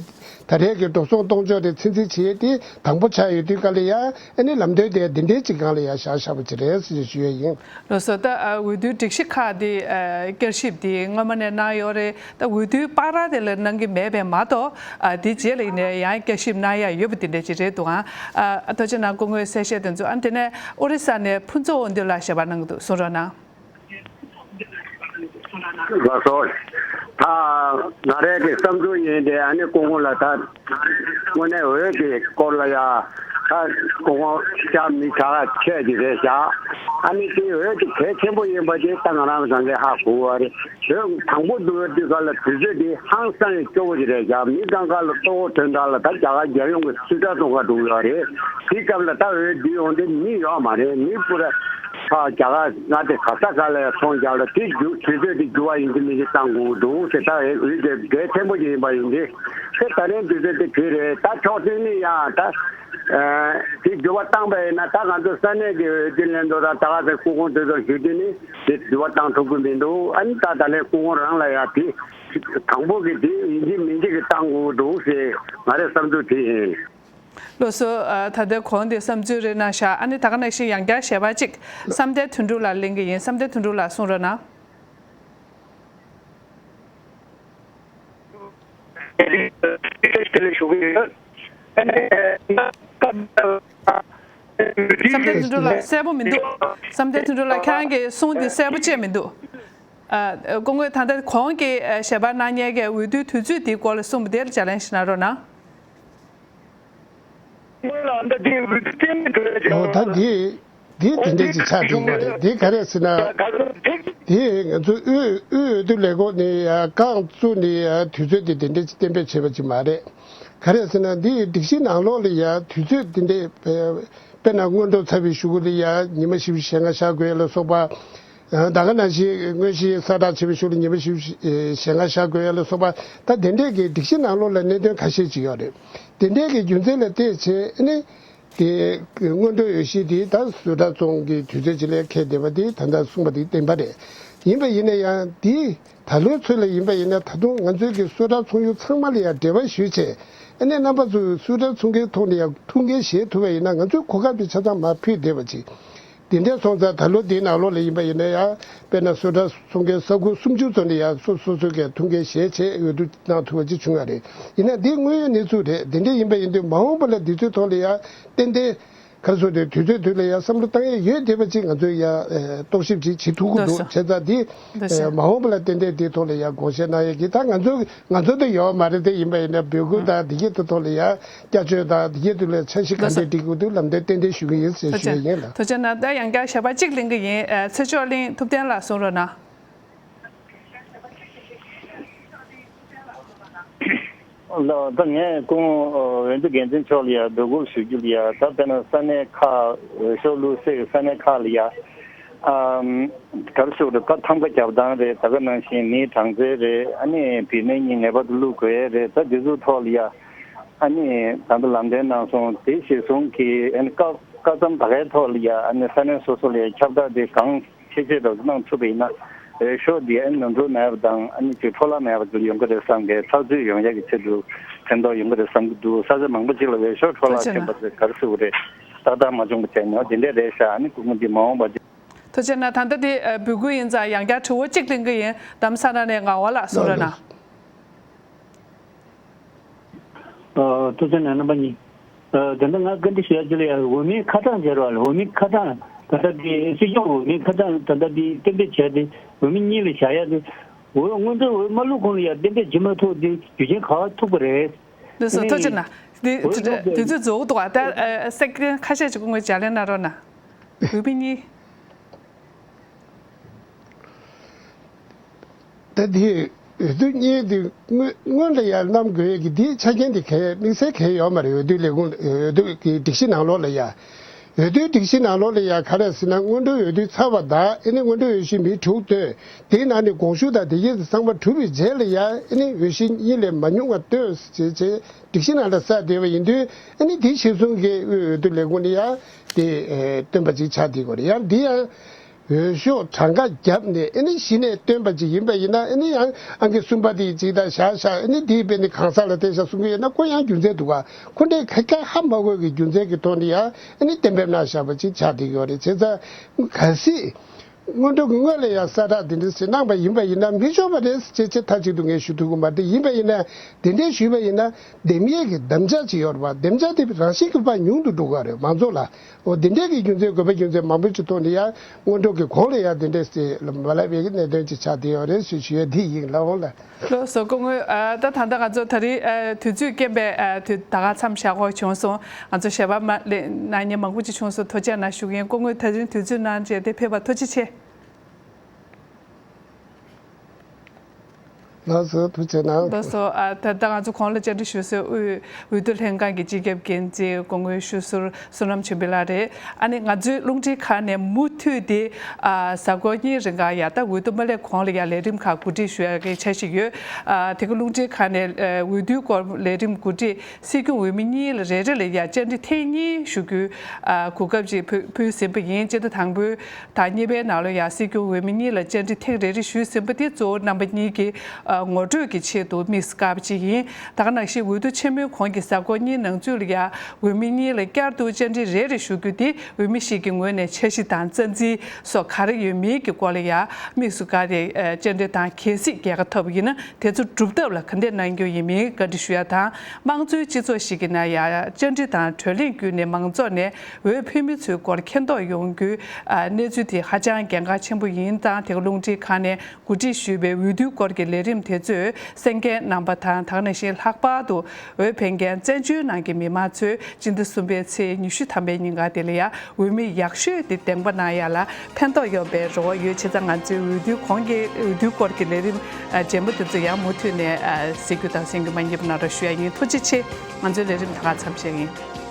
ད་རེས་ཀྱི་འགྲོ་སོང་གཏོང་ཕྱོགས་དེ་ཚོད་འཛིན་བྱེད་ཡས་དེ་དང་པོ་ཆགས་ཡོད་དུས་ག་ལ་ཡང་ཨ་ནི་ལམ་སྟོན་དེ་འདི་འདྲས་ཅིག་སྒང་ལ་ཡང་བཞག་བཞག་པ་ཅིག་རེད་ཅེས་ཞུ་ཡས་ཡིན། ལགས་སོ། ད་ཨ་འོས་བསྡུའི་སྒྲིག་གཞི་ཁག་དེ་ཨ་བསྐྱར་ཞིབ་དེ་སྔོན་མ་ནས་གནང་ཡོད་རེད། ད་འོས་བསྡུའི་བར་དེ་ལ་གནང་གི་མེད་པས་མ་གཏོགས་ཨ་དེ་རྗེས་ལ་ཡིན་ནའི་ཡང་བསྐྱར་ཞིབ་གནང་ཡ་ཡོད་པ་དེ་འདྲ་ཅིག་རེད་འདུག་ཨང་། ཨ་ཐུགས་རྗེ་གནང་། སྐུ་ངོའི་གསལ་བཤད་དེ་ཚོ། ཨ་དེ་ནས་ཨོ་རི་ས་ནས་ཕུན་ཚོགས་དབང་འདུས་ལགས་ཞལ་པར་གནང་གི་འདུག་གསུང་རོགས་གནང་། ལགས་སོ། ད་ང་རའི་གི་བསམ་ཚུལ་ཡིན་ཏེ་ཨ་ནི་སྐུ་ངོ་ལ་ད་དངོས་གནས་འོས་ཀྱི་སྐོར་ལ་ཡ་ད་སྐུ་ངོ་ཤ་མི་ཁྲག་ཁྱད་ཀྱི་རེད་བཞག་ཨ་ནི་དེ་འོས་དེ་གལ་ཆེན་པོ་ཡིན་པ་དེ་ད་ང་རང་ཚང་གིས་ཧ་གོ་བ་རེད། འོས་དང་པོ་བསྡུ་བའི་དུས་སྐབས་ལ་དུས་ཚོད་དེ་ཧང་སང་གི་སྐྱོ་བོ་ཞིག་རེད་བཞག་མི་གང་ག་ལ་གཙོ་བོ་དོན་དག་ལ་ད་རྒྱ་གར་རྒྱལ་ཡོངས་ཀྱི་སུད་ཊར་ཚོང་ཁང་འགྲོ་གི་ཡོད་རེད། དེའི་སྐབས་ལ་ད་འོས་བསྡུ་ཡོང་དུས་མི་ཡོད་མ་རེད། མི་པུ་ར་ ཕྱག་རྒྱ་གར་མངའ་སྡེ་ག་ས་ག་ལ་ཡང་ཚོང་རྒྱག་ལ་དེ་རྒྱུ་དུས་ཚོད་དེ་འགྱུར་བ་ཡིན་གྱི་མིན་གྱི་བཏང་དགོས་འདུག་ཟེར། ད་འོས་དེ་གལ་ཆེན་པོ་ཞིག་ཡིན་པ་ཡིན་དེ། ཁྱེད་ད་རིང་དུས་ཚོད་དེ་དུས་རེད། ད་ཕྱོགས་གཅིག་ནས་ཡང་ད་དེ་འགྱུར་བ་བཏང་པ་ཡིན་ན། ད་ང་ཚོ་ས་གནས་ཀྱི་འོས་བསྡུ་ལྷན་ཚོགས་དང་ད་ག་ཚོད་སྐུ་ཁོང་དེ་ཚོ་ཞུ་དུས་ནི་དེ་འགྱུར་བ་བཏང་ཐུབ་ཀྱི་མི་འདུག་ཨ་ནི་ད་ད་ལན་སྐུ་ཁོང་རང་ལ་ཡང་དེ་དང་པོ་གི་དེ་ཡིན་གྱི་མིན་གྱི་གི་བཏང་དགོས་འདུག་ཟེར་ང་རའི་བསམ་ཚུལ་དེ་ཡིན། ལགས་སོ། ཨ། ད་ལྟའི་གོང་དེ་བསམ་ཚུལ་རེ་གནང་ཤག་ཨ་ནི་ད་ག་ནང་བཞིན་ཡང་བསྐྱར་ཞལ་པར་གཅིག་བསམ་གཏན་དོན་གྲུབ་ལགས་ལེན་གྱི་ཡིན། བསམ་གཏན་དོན་གྲུབ་ལགས་གསུང་རོགས་གནང་། བསམ་གཏན་དོན་གྲུབ་ལགས་གསལ་པོ་མི་འདུག་བསམ་གཏན་དོན་གྲུབ་ལགས་ཁྱེད་རང་གི་གསུང་དེ་གསལ་པོ་བཅད་མི་འདུག་ཨ། སྐུ་ངོ་ད་ལྟ་གོང་གི་ཞལ་པར་གནང་མཁན་གྱི་འོས་བསྡུའི་དུས་ཚོད་དེའི་སྐོར་ལ་གསུངས་པ་དེ་ལ་ལྗགས་ལན་ཞིག་གནང་རོགས་གནང་། སྔོན་ལ་ཨ་མདའ་དེ་འོས་བསྡུ་རྟེན་གནས་འགྲོ་ཡ་ཅིག་ཨོ། ད་འདི་འདི་དེ་འདྲ་ཅིག་ཆགས་འགྲོ་གི་ཡོད་རེད། འདི་ག་རེ་ཟེར་ན། དེ་ང་ཚོ་དབུས་དབུས་འོས་བསྡུ་ལས་ཁུངས་ནས་ཡ་རྐང་བཙུགས་ནས་ཡ་དུས་ཚོད་དེ་དེ་འདྲ་ཅིག་གཏན་འབེབས་བྱས་པ་ཅིག་མ་རེད། ག་རེ་ཟེར་ན་འདི་སྒྲིག་གཞི་ནང་ལོགས་ལ་ཡ་དུས་ཚོད་དེ་འདྲ་དཔེར་ན་སྔོན་འགྲོ་ཚར་བའི་གཞུག་གུ་ལ་ཡ་ཉི་མ་བཞི་བཅུ་ཞེ་ལྔ་བཞག་དགོས་ལ་སོགས་པ། ད་ག་ནང་བཞིན་དངོས་གཞི་གསལ་བསྒྲགས་བྱས་པའི་གཞུག་ལ་ཉི་མ་བཞི་བཅུ་ཞེ་ལྔ་བཞག་དགོས་ལ་སོགས་པ། ད་དེ་འདྲས་ཀྱི་སྒྲིག་གཞི་ནང་ལོགས་ལ་གནད་དོན་ཁ་ཤས་ཅིག་ཡོད་རེད། དེ་འདྲས་ཀྱི་རྒྱུ་མཚན་ལ་བལྟས་བྱས་ཨ་ནི། དེ་སྔོན་འགྲོའི་འོས་གཞི་དེ་ད་སུ་ཊར་ཚོང་གི་དུས་ཚོད་ཅིག་ལ་འཁེལ་བསྡད་པ་དེ་ད་ལྟ་གསུངས་པ་དེ་བདེན་པ་རེད། ཡིན་པ་ཡིན་ན་ཡང་དེ་ད་ལོའི་ཚོད་ལ་ཡིན་པ་ཡིན་ན་ད་དུང་ང་ཚོའི་གི་སུ་ཊར་ཚོང་ཡུལ་ཚང་མ་ལ་ཡང་འབྲེལ་བ་ཞུས་བྱས་ཨ་ནི་རྣམ་པ་ཚོས་སུ་ཊར་ཚོང་གི་ཐོག་ནས་ཡང་ཐུགས་འགན་བཞེས་ཐུབ་པ་ཡིན་ན་ང་ཚོས་གོ་སྐབས་དེ་ཆ་ཚང་མར་ཕུལ་བསྡད་པ་ཅིག་དེ་འདྲའི་སོང་ཙང་ད་ལོ་འདིའི་ནང་ལོགས་ལ་ཡིན་པ་ཡིན་ན་ཡང་དཔེར་ན་སུ་ཊར་ཚོང་མཁན་ས་ཁུལ་སུམ་ཅུ་ཙམ་ལ་ཡང་སོ་སོ་སོ་གིས་ཐུགས་འགན་བཞེས་བྱས་འོས་བསྡུ་གནང་ཐུབ་པ་ཅིག་བྱུང་བ་རེད། ཡིན་ན་འདི་དངོས་ཡོད་གནས་ཚུལ་རེད། དེ་འདྲ་ཡིན་པ་ཡིན་དུས་མ་འོངས་པ་ལ་འདི་ཚོའི་ཐོག་ལ་ཡང་ཏན་ཏན་ག་རེ་ཟེར་དུས་དུས་ཚོད་དུས་ལ་ཡང་བསམ་བློ་བཏང་ཡས་ཡོད་བསྡད་པ་ཅིག་ང་ཚོས་ཡང་རྟོག་ཞིབ་ཅིག་བྱེད་ཐུབ་ཀྱི་འདུག་བྱས་ཙང་འདི་མ་འོངས་པ་ལ་ཏན་ཏན་འདིའི་ཐོག་ལ་ཡང་དགོངས་བཞེས་གནང་ཡས་ཀྱི་ད་ང་ཚོ་ང་ཚོ་ད་ཡོད་མ་རེད། དེ་ཡིན་པ་ཡིན་ན་འབོད་སྐུལ་དང་འདི་གའི་ཐོག་ལ་ཡང་བསྐྱར་བཅོས་དང་འདི་གའི་ཐོག་ལ་འཆར་གཞི་ག་འདྲས་སྒྲིག་དགོས་འདུག་ལམ་སྟོན་ཏན་ཏན་ཞུ་གི་ཡིན་ཟེར་ཞུ་ཡས་ཡིན་ལགས། ཐུགས་རྗེ་གནང་། ད་ཡང་བསྐྱར་ཞལ་པར་གཅིག་ལེན་གྱི་ཡིན། ཚེ་མཆོག་གླིང་ཐུབ་བསྟན་ལགས་གསུང་རོགས་གནང་། ལགས། ད་ངས་སྐུ་ངོ་འོས་བསྡུ་འགན་འཛིན་མཆོག་ལ་ཡ་འབོད་སྐུལ་ཞུ་རྒྱུ་ལ་ཡ། ད་དཔེར་ན་ས་གནས་ཁག་འོས་ཤོག་བླུགས་སའི་ས་གནས་ཁག་ལ་ཡ། ཨམ། ག་རེ་ཞུ་དགོས་རེད། ད་ཐམ་ག་རྒྱབ་སྟངས་རེད། ད་ག་ནང་བཞིན་མིའི་གྲངས་ཚད་རེད། ཨ་ནི་བུད་མེད་གཉིས་ངེས་པར་དུ་བླུགས་དགོས་ཡས་རེད། ད་འདི་ཚོའི་ཐོག་ལ་ཡ། ཨ་ནི་ད་ལྟ་ལམ་སྟོན་གནང་སོང་། དེ་གཞིར་བཟུང་གིས་ཨ་ནི་སྐབས་སྐབས་མཚམས་ད་གའི་ཐོག་ལ་ཡ་ཨ་ནི་ས་གནས་སོ་སོ་ལ་ཡ་ཁྱབ་བསྒྲགས་དེ་གང་ཆེ་ཆེ་རབ་གནང་ཐུབ་པ་ཡིན་ན། འོས་ཤོག་འདི་ཨ་ནི་ནོར་འཁྲུལ་མེད་པ་དང་ཨ་ནི་ཅིག་འཕྲོ་བརླག་མེད་པ་འདུག་ཡོང་གི་རེད་བསམ་གི། ཚགས་ཚུད་ཡོང་ཡག་གི་ཆེད་དུ་ཕན་ཐོགས་ཡོང་གི་རེད་བསམ་གི་འདུག་ས་ཆ་མང་པོ་ཅིག་ལ་འོས་ཤོག་འཕྲོ་བརླག་ཕྱིན་པ་དེ་ག་རེ་ཟེར་དགོས་རེད། ཏག་ཏག་མ་བྱུང་པ་བྱས་ནས་དེ་འདྲས་རེད་ཤག་ཨ་ནི་སྐུ་ངོ་འདི་མ་འོངས་པ། ཐུགས་རྗེ་གནང་། ད་ལྟ་དེ་འབོད་སྐུལ་ཡིན་ཙང་ཡང་བསྐྱར་དྲི་བ་གཅིག་གླེང་གི་ཡིན། རྡ་རམ་ས་ལ་ནས་ངག་དབང་ལགས་གསུང་རོགས་གནང་། ཐུགས་རྗེ་གནང་རྣམ་པ་གཉིས། ད་ལྟ་ང་བཀའ་འདྲི་ཞུ་ཡ་ཅིག་ལ་ཡ། འོས་མིའི་ཁ་གྲངས་ཟེར་བ་ལ། འོས་མིའི་ཁ་གྲངས་ད་ལྟ་དེ་སྲིད་སྐྱོང་འོས་མིའི་ཁ་གྲངས་ད་ལྟ་དེ་གཏན་འབེབས་བྱས་ཏེ་འོས་མི་གཉིས་ལ་བཞག་ཡ་དེ། འོས་སྔོན་འགྲོའི་འོས་མ་བླུགས་གོང་ལ་ཡ་གཏན་འབེབས་བྱེད་མ་ཐུབ་དེ་རྒྱུ་རྐྱེན་ག་པར་ཐུག་པ་རེད། ལགས་སོ། ཨ་ནི་ཐུགས་རྗེ་གནང་། འོས་བླུགས་དེ་དུས་ཚོད་རྫོགས་འདུག་ག་ད་སེ་ཀེན་ཁ་ཤས་ཅིག་སྐུ་ངོས་ལྗགས་ལན་གནང་རོགས་གནང་། འོས་མི་གཉིས། ད་དེ་འོས་བསྡུ་གཉིས་དེ་སྔོན་སྔོན་ལ་ཡར་བསྣམས་དགོས་ཀྱི་དེའི་ཆ་རྐྱེན་དེ་གལ་དམིགས་བསལ་གལ་ཡོད་མ་རེད། འོས་བསྡུ་ལས་ཁུངས་འོས་བསྡུ་གི་སྒྲིག་གཞི་ནང་ལོགས་ལ་ཡ། འོས་བསྡུའི་སྒྲིག་གཞི་ནང་ལོགས་ལ་ཡ་ག་རེ་ཟེར་ན་སྔོན་འགྲོའི་འོས་བསྡུ་ཚར་བ་དང་ཨ་ནི་སྔོན་འགྲོའི་འོས་གཞི་མི་དྲུག་བཏོན། དེའི་ནང་ནས་དགོངས་ཞུ་དང་དེ་གས་དེ་ཚང་མ་གྲུབ་པའི་རྗེས་ལ་ཡ་ཨ་ནི་འོས་གཞི་གཉིས་ལས་མ་ཉུང་བ་བཏོན་ཟེར་བྱས་སྒྲིག་གཞི་ནང་ལ་གསལ་བསྡད་པ་ཡིན་དུས་ཨ་ནི་དེ་གཞིར་བཟུང་གི་དབུས་འོས་བསྡུ་ལས་ཁུངས་ནས་ཡ་དེ་བཏོན་པ་ཅིག་ཆགས་བསྡད་ཡོད་རེད། ཡང་འདི་ཡང་། འོས་ཤོག་གྲངས་ཀ་བརྒྱབ་ནས་ཨ་ནི་གཞི་ནས་བཏོན་པ་ཅིག་ཡིན་པ་ཡིན་ན་ཨ་ནི་ཡང་ཨང་ཀི་གསུམ་པ་དེ་ཅིག་ད་བཞག་བཞག་ཨ་ནི་དེའི་དཔེ་ནི་གང་ཟག་ལ་བལྟས་བཞག་གསུང་གི་ཡོད་ན་ཁོ་ཡང་རྒྱུ་མཚན་འདུག་ག་ཁོ་འདྲའི་ཁ་ཁ་ཧ་མ་གོ་གི་རྒྱུ་མཚན་གྱི་ཐོག་ནས་ཡང་ཨ་ནི་གཏན་འབེབས་གནང་བཞག་པ་ཅིག་ཆགས་བསྡད་ཡོད་རེད། བྱས་ཙང་གལ་སྲིད་སྔོན་འགྲོ་གི་སྔོན་ལ་ཡང་གསལ་བསྒྲགས་དེ་འདྲ་ཞིག་གནང་པ་ཡིན་པ་ཡིན་ན་མི་ཆོག་པ་རེད་ཅེས་ཅེས་མཐའ་གཅིག་ཏུ་ངས་ཞུ་ཐུབ་ཀྱི་མ་རེད། ཡིན་པ་ཡིན་ན་དེ་འདྲའི་ཞུས་པ་ཡིན་ན་འདེམས་ཡས་ཀྱི་དམ་བཅའ་ཅིག་ཡོད་རེད་པ། དམ་བཅའ་དེ་རང་བཞིན་གྱིས་ཕར་ཉུང་དུ་འགྲོ་གི་རེད་མང་ཚོགས་ལ། འོ་འདི་འདྲའི་གི་རྒྱུ་མཚན་དགོས་པ་རྒྱུ་མཚན་མང་པོ་ཅིག་ཐོག་ནས་ཡང་སྔོན་འགྲོ་གི་གོང་ལ་ཡང་འདི་འདྲའི་སེ་མ་ལབ་པའི་གནད་དོན་ཅིག་ཆགས་བསྡད་ཡོད་རེད་ཞེས་ཞུ་ཡ་འདི་ཡིན་ལགས། འོང་ལགས། ལགས་སོ་སྐུ་ངོ། ཨ་ད་ད་ལྟ་ང་ཚོ་ད་རེས་ཨ་དུས་ཚོད་རྐྱེན་པས་ཨ་དུས་ད་ག་མཚམས་བཞག་དགོས་བྱུང་སོང་། ང་ཚོ་ཞལ་པར་མ་ལེ་གནང་མཁན་མང་པོ་ཅིག་བྱུང་སོང་། ཐུགས་རྗེ་གནང་ཞུ་གི་ཡིན། སྐུ་ངོ་ད་རིང་དུས་ཚོད་གནང་བྱས་ཏེ་ཕེབས་པར་ཐུགས་རྗེ་ཆེ། ལགས་སོ། ཐུགས་རྗེ་གནང་། ལགས་སོ། ཨ། ད་ལྟ་ང་ཚོ་གོང་ལ་བཅར་འདྲི་ཞུ་སའི་དབུས་འོས་བསྡུ་ལྷན་ཁང་གི་སྤྱི་ཁྱབ་འགན་འཛིན་སྐུ་ངོ་ཤོད་ཟུར་བསོད་ནམས་ཆོས་འཕེལ་ལགས་རེད། ཨ་ནི་ང་ཚོའི་རླུང་འཕྲིན་ཁང་ནས་མུ་མཐུད་དེ། ཨ། གཟའ་འཁོར་གཉིས་རིང་ག་ཡ། ད་འོས་བསྡུ་མ་སླེབས་གོང་ལ་ཡ་ལས་རིམ་ཁག་གོ་སྒྲིག་ཞུ་ཡ་གི་འཆར་གཞི་ཡོད། ཨ། དེ་ག་རླུང་འཕྲིན་ཁང་ནས། ཨ། འོས་བསྡུའི་སྐོར་ལས་རིམ་གོ་སྒྲིག་སྲིད་སྐྱོང་འོས་མི་གཉིས་ལ་རེ་རེ་ལ་ཡ་བཅར་འདྲི་ཐེངས་གཉིས་ཞུ་རྒྱུའི། ཨ། གོ་སྐབས་ཅིག་ཕུལ་ཕུལ་ཟིན་པ་ཡིན། སྤྱི་ཟླ་དང་པོའི་དང་གཉིས་པའི་ནང་ལ་ཡ་སྲིད་སྐྱོང་འོས་མི་གཉིས་ལ་བཅར་འདྲི་ཐེངས་རེ་རེ་ཞུས་ཟིན་པ་དེ་གཙོ་བོ་རྣམ་པ་གཉིས་ཀྱི། ཨ། ངོ་སྤྲོད་ཀྱི་ཆེད་དུ་དམིགས་སུ་བཀར་བ་ཅིག་ཡིན། ད་ག་ནང་བཞིན་འོས་བསྡུ་ཆེན་མོའི་གོང་གི་གཟའ་འཁོར་གཉིས་ནང་ཚུད་ལ་ཡ་འོས་མི་གཉིས་ལ་བསྐྱར་དུ་བཅར་འདྲི་རེ་རེ་ཞུ་རྒྱུ་དེ་འོས་མི་ཞིག་གི་ངོས་ནས་འཆར་གཞི་དང་རྩ་འཛིན་སོགས་ག་རེ་ཡོད་མེད་ཀྱི་སྐོར་ལ་ཡ་དམིགས་སུ་བཀར་ཏེ། ཨ། བཅར་འདྲི་དང་། གལ་སྲིད་རྒྱལ་ཁ་ཐོབ་པ་ཡིན་ན། དེ་ཚོ་སྒྲུབ་ཐབས་ལ་ག་འདྲས་གནང་རྒྱུ་ཡིན་མིན་བཀའ་འདྲི་ཞུ་ཡ་དང་། དམངས་གཙོའི་སྤྱི་ཚོགས་ཤིག་གི་ནང་ཡ་བཅར་འདྲི་དང་བགྲོ་གླེང་བརྒྱུད་ནས་མང་ཚོགས་ནས་འོས་འཕེན་མི་ཚོའི་སྐོར་མཁྱེན་རྟོགས་ཡོང་རྒྱུའི། ཨ། གནས་ཚུལ་དེ་ཧ་ཅང་གལ་འགངས་ཆེན་པོ་ཡིན་ཙང་། དེ་ག་རླུང་འཕྲིན་ཁང་ནས་གོ་སྒྲིག་ཞུས་པའི་འོས་བསྡུའི་སྐོར་གྱི་ལས་རིམ་དེ་ཚོས་གསན་མཁན་རྣམ་པ་དང་། ད་ག་ནང་བཞིན་ལྷག་པར་དུ་འོས་འཕེན་མཁན་བཙན་བྱོལ་ནང་གི་མི་མང་ཚོས་སྤྱི་ཟླ་གསུམ་པའི་ཚེས་ཉི་ཤུ་ཐམ་པའི་ཉིན་ག་དེ་ལ་ཡ་འོས་མི་ཡག་ཤོས་དེ་འདེམས་པ་གནང་ཡ་ལ་ཕན་ཐོགས་ཡོང་བའི་རེ་བ་ཡོད། བྱས་ཙང་ང་ཚོའི་འོས་བསྡུའི་གོང་གི། འོས་བསྡུའི་སྐོར་གྱི་ལས་རིམ། ཨ། རྗེས་མ་དེ་ཚོ་ཡང་མུ་མཐུད་ནས། ཨ། གཟིགས་རྒྱུ་དང་གསན་རྒྱུ་མ་བསྙེལ་བ་གནང་རོགས་ཞུ་ཡ་ཡིན། ཐུགས་རྗེ་ཆེ། ང་ཚོའི་ལས་རིམ་ད་ག་མཚམས་བཞག་ཡིན།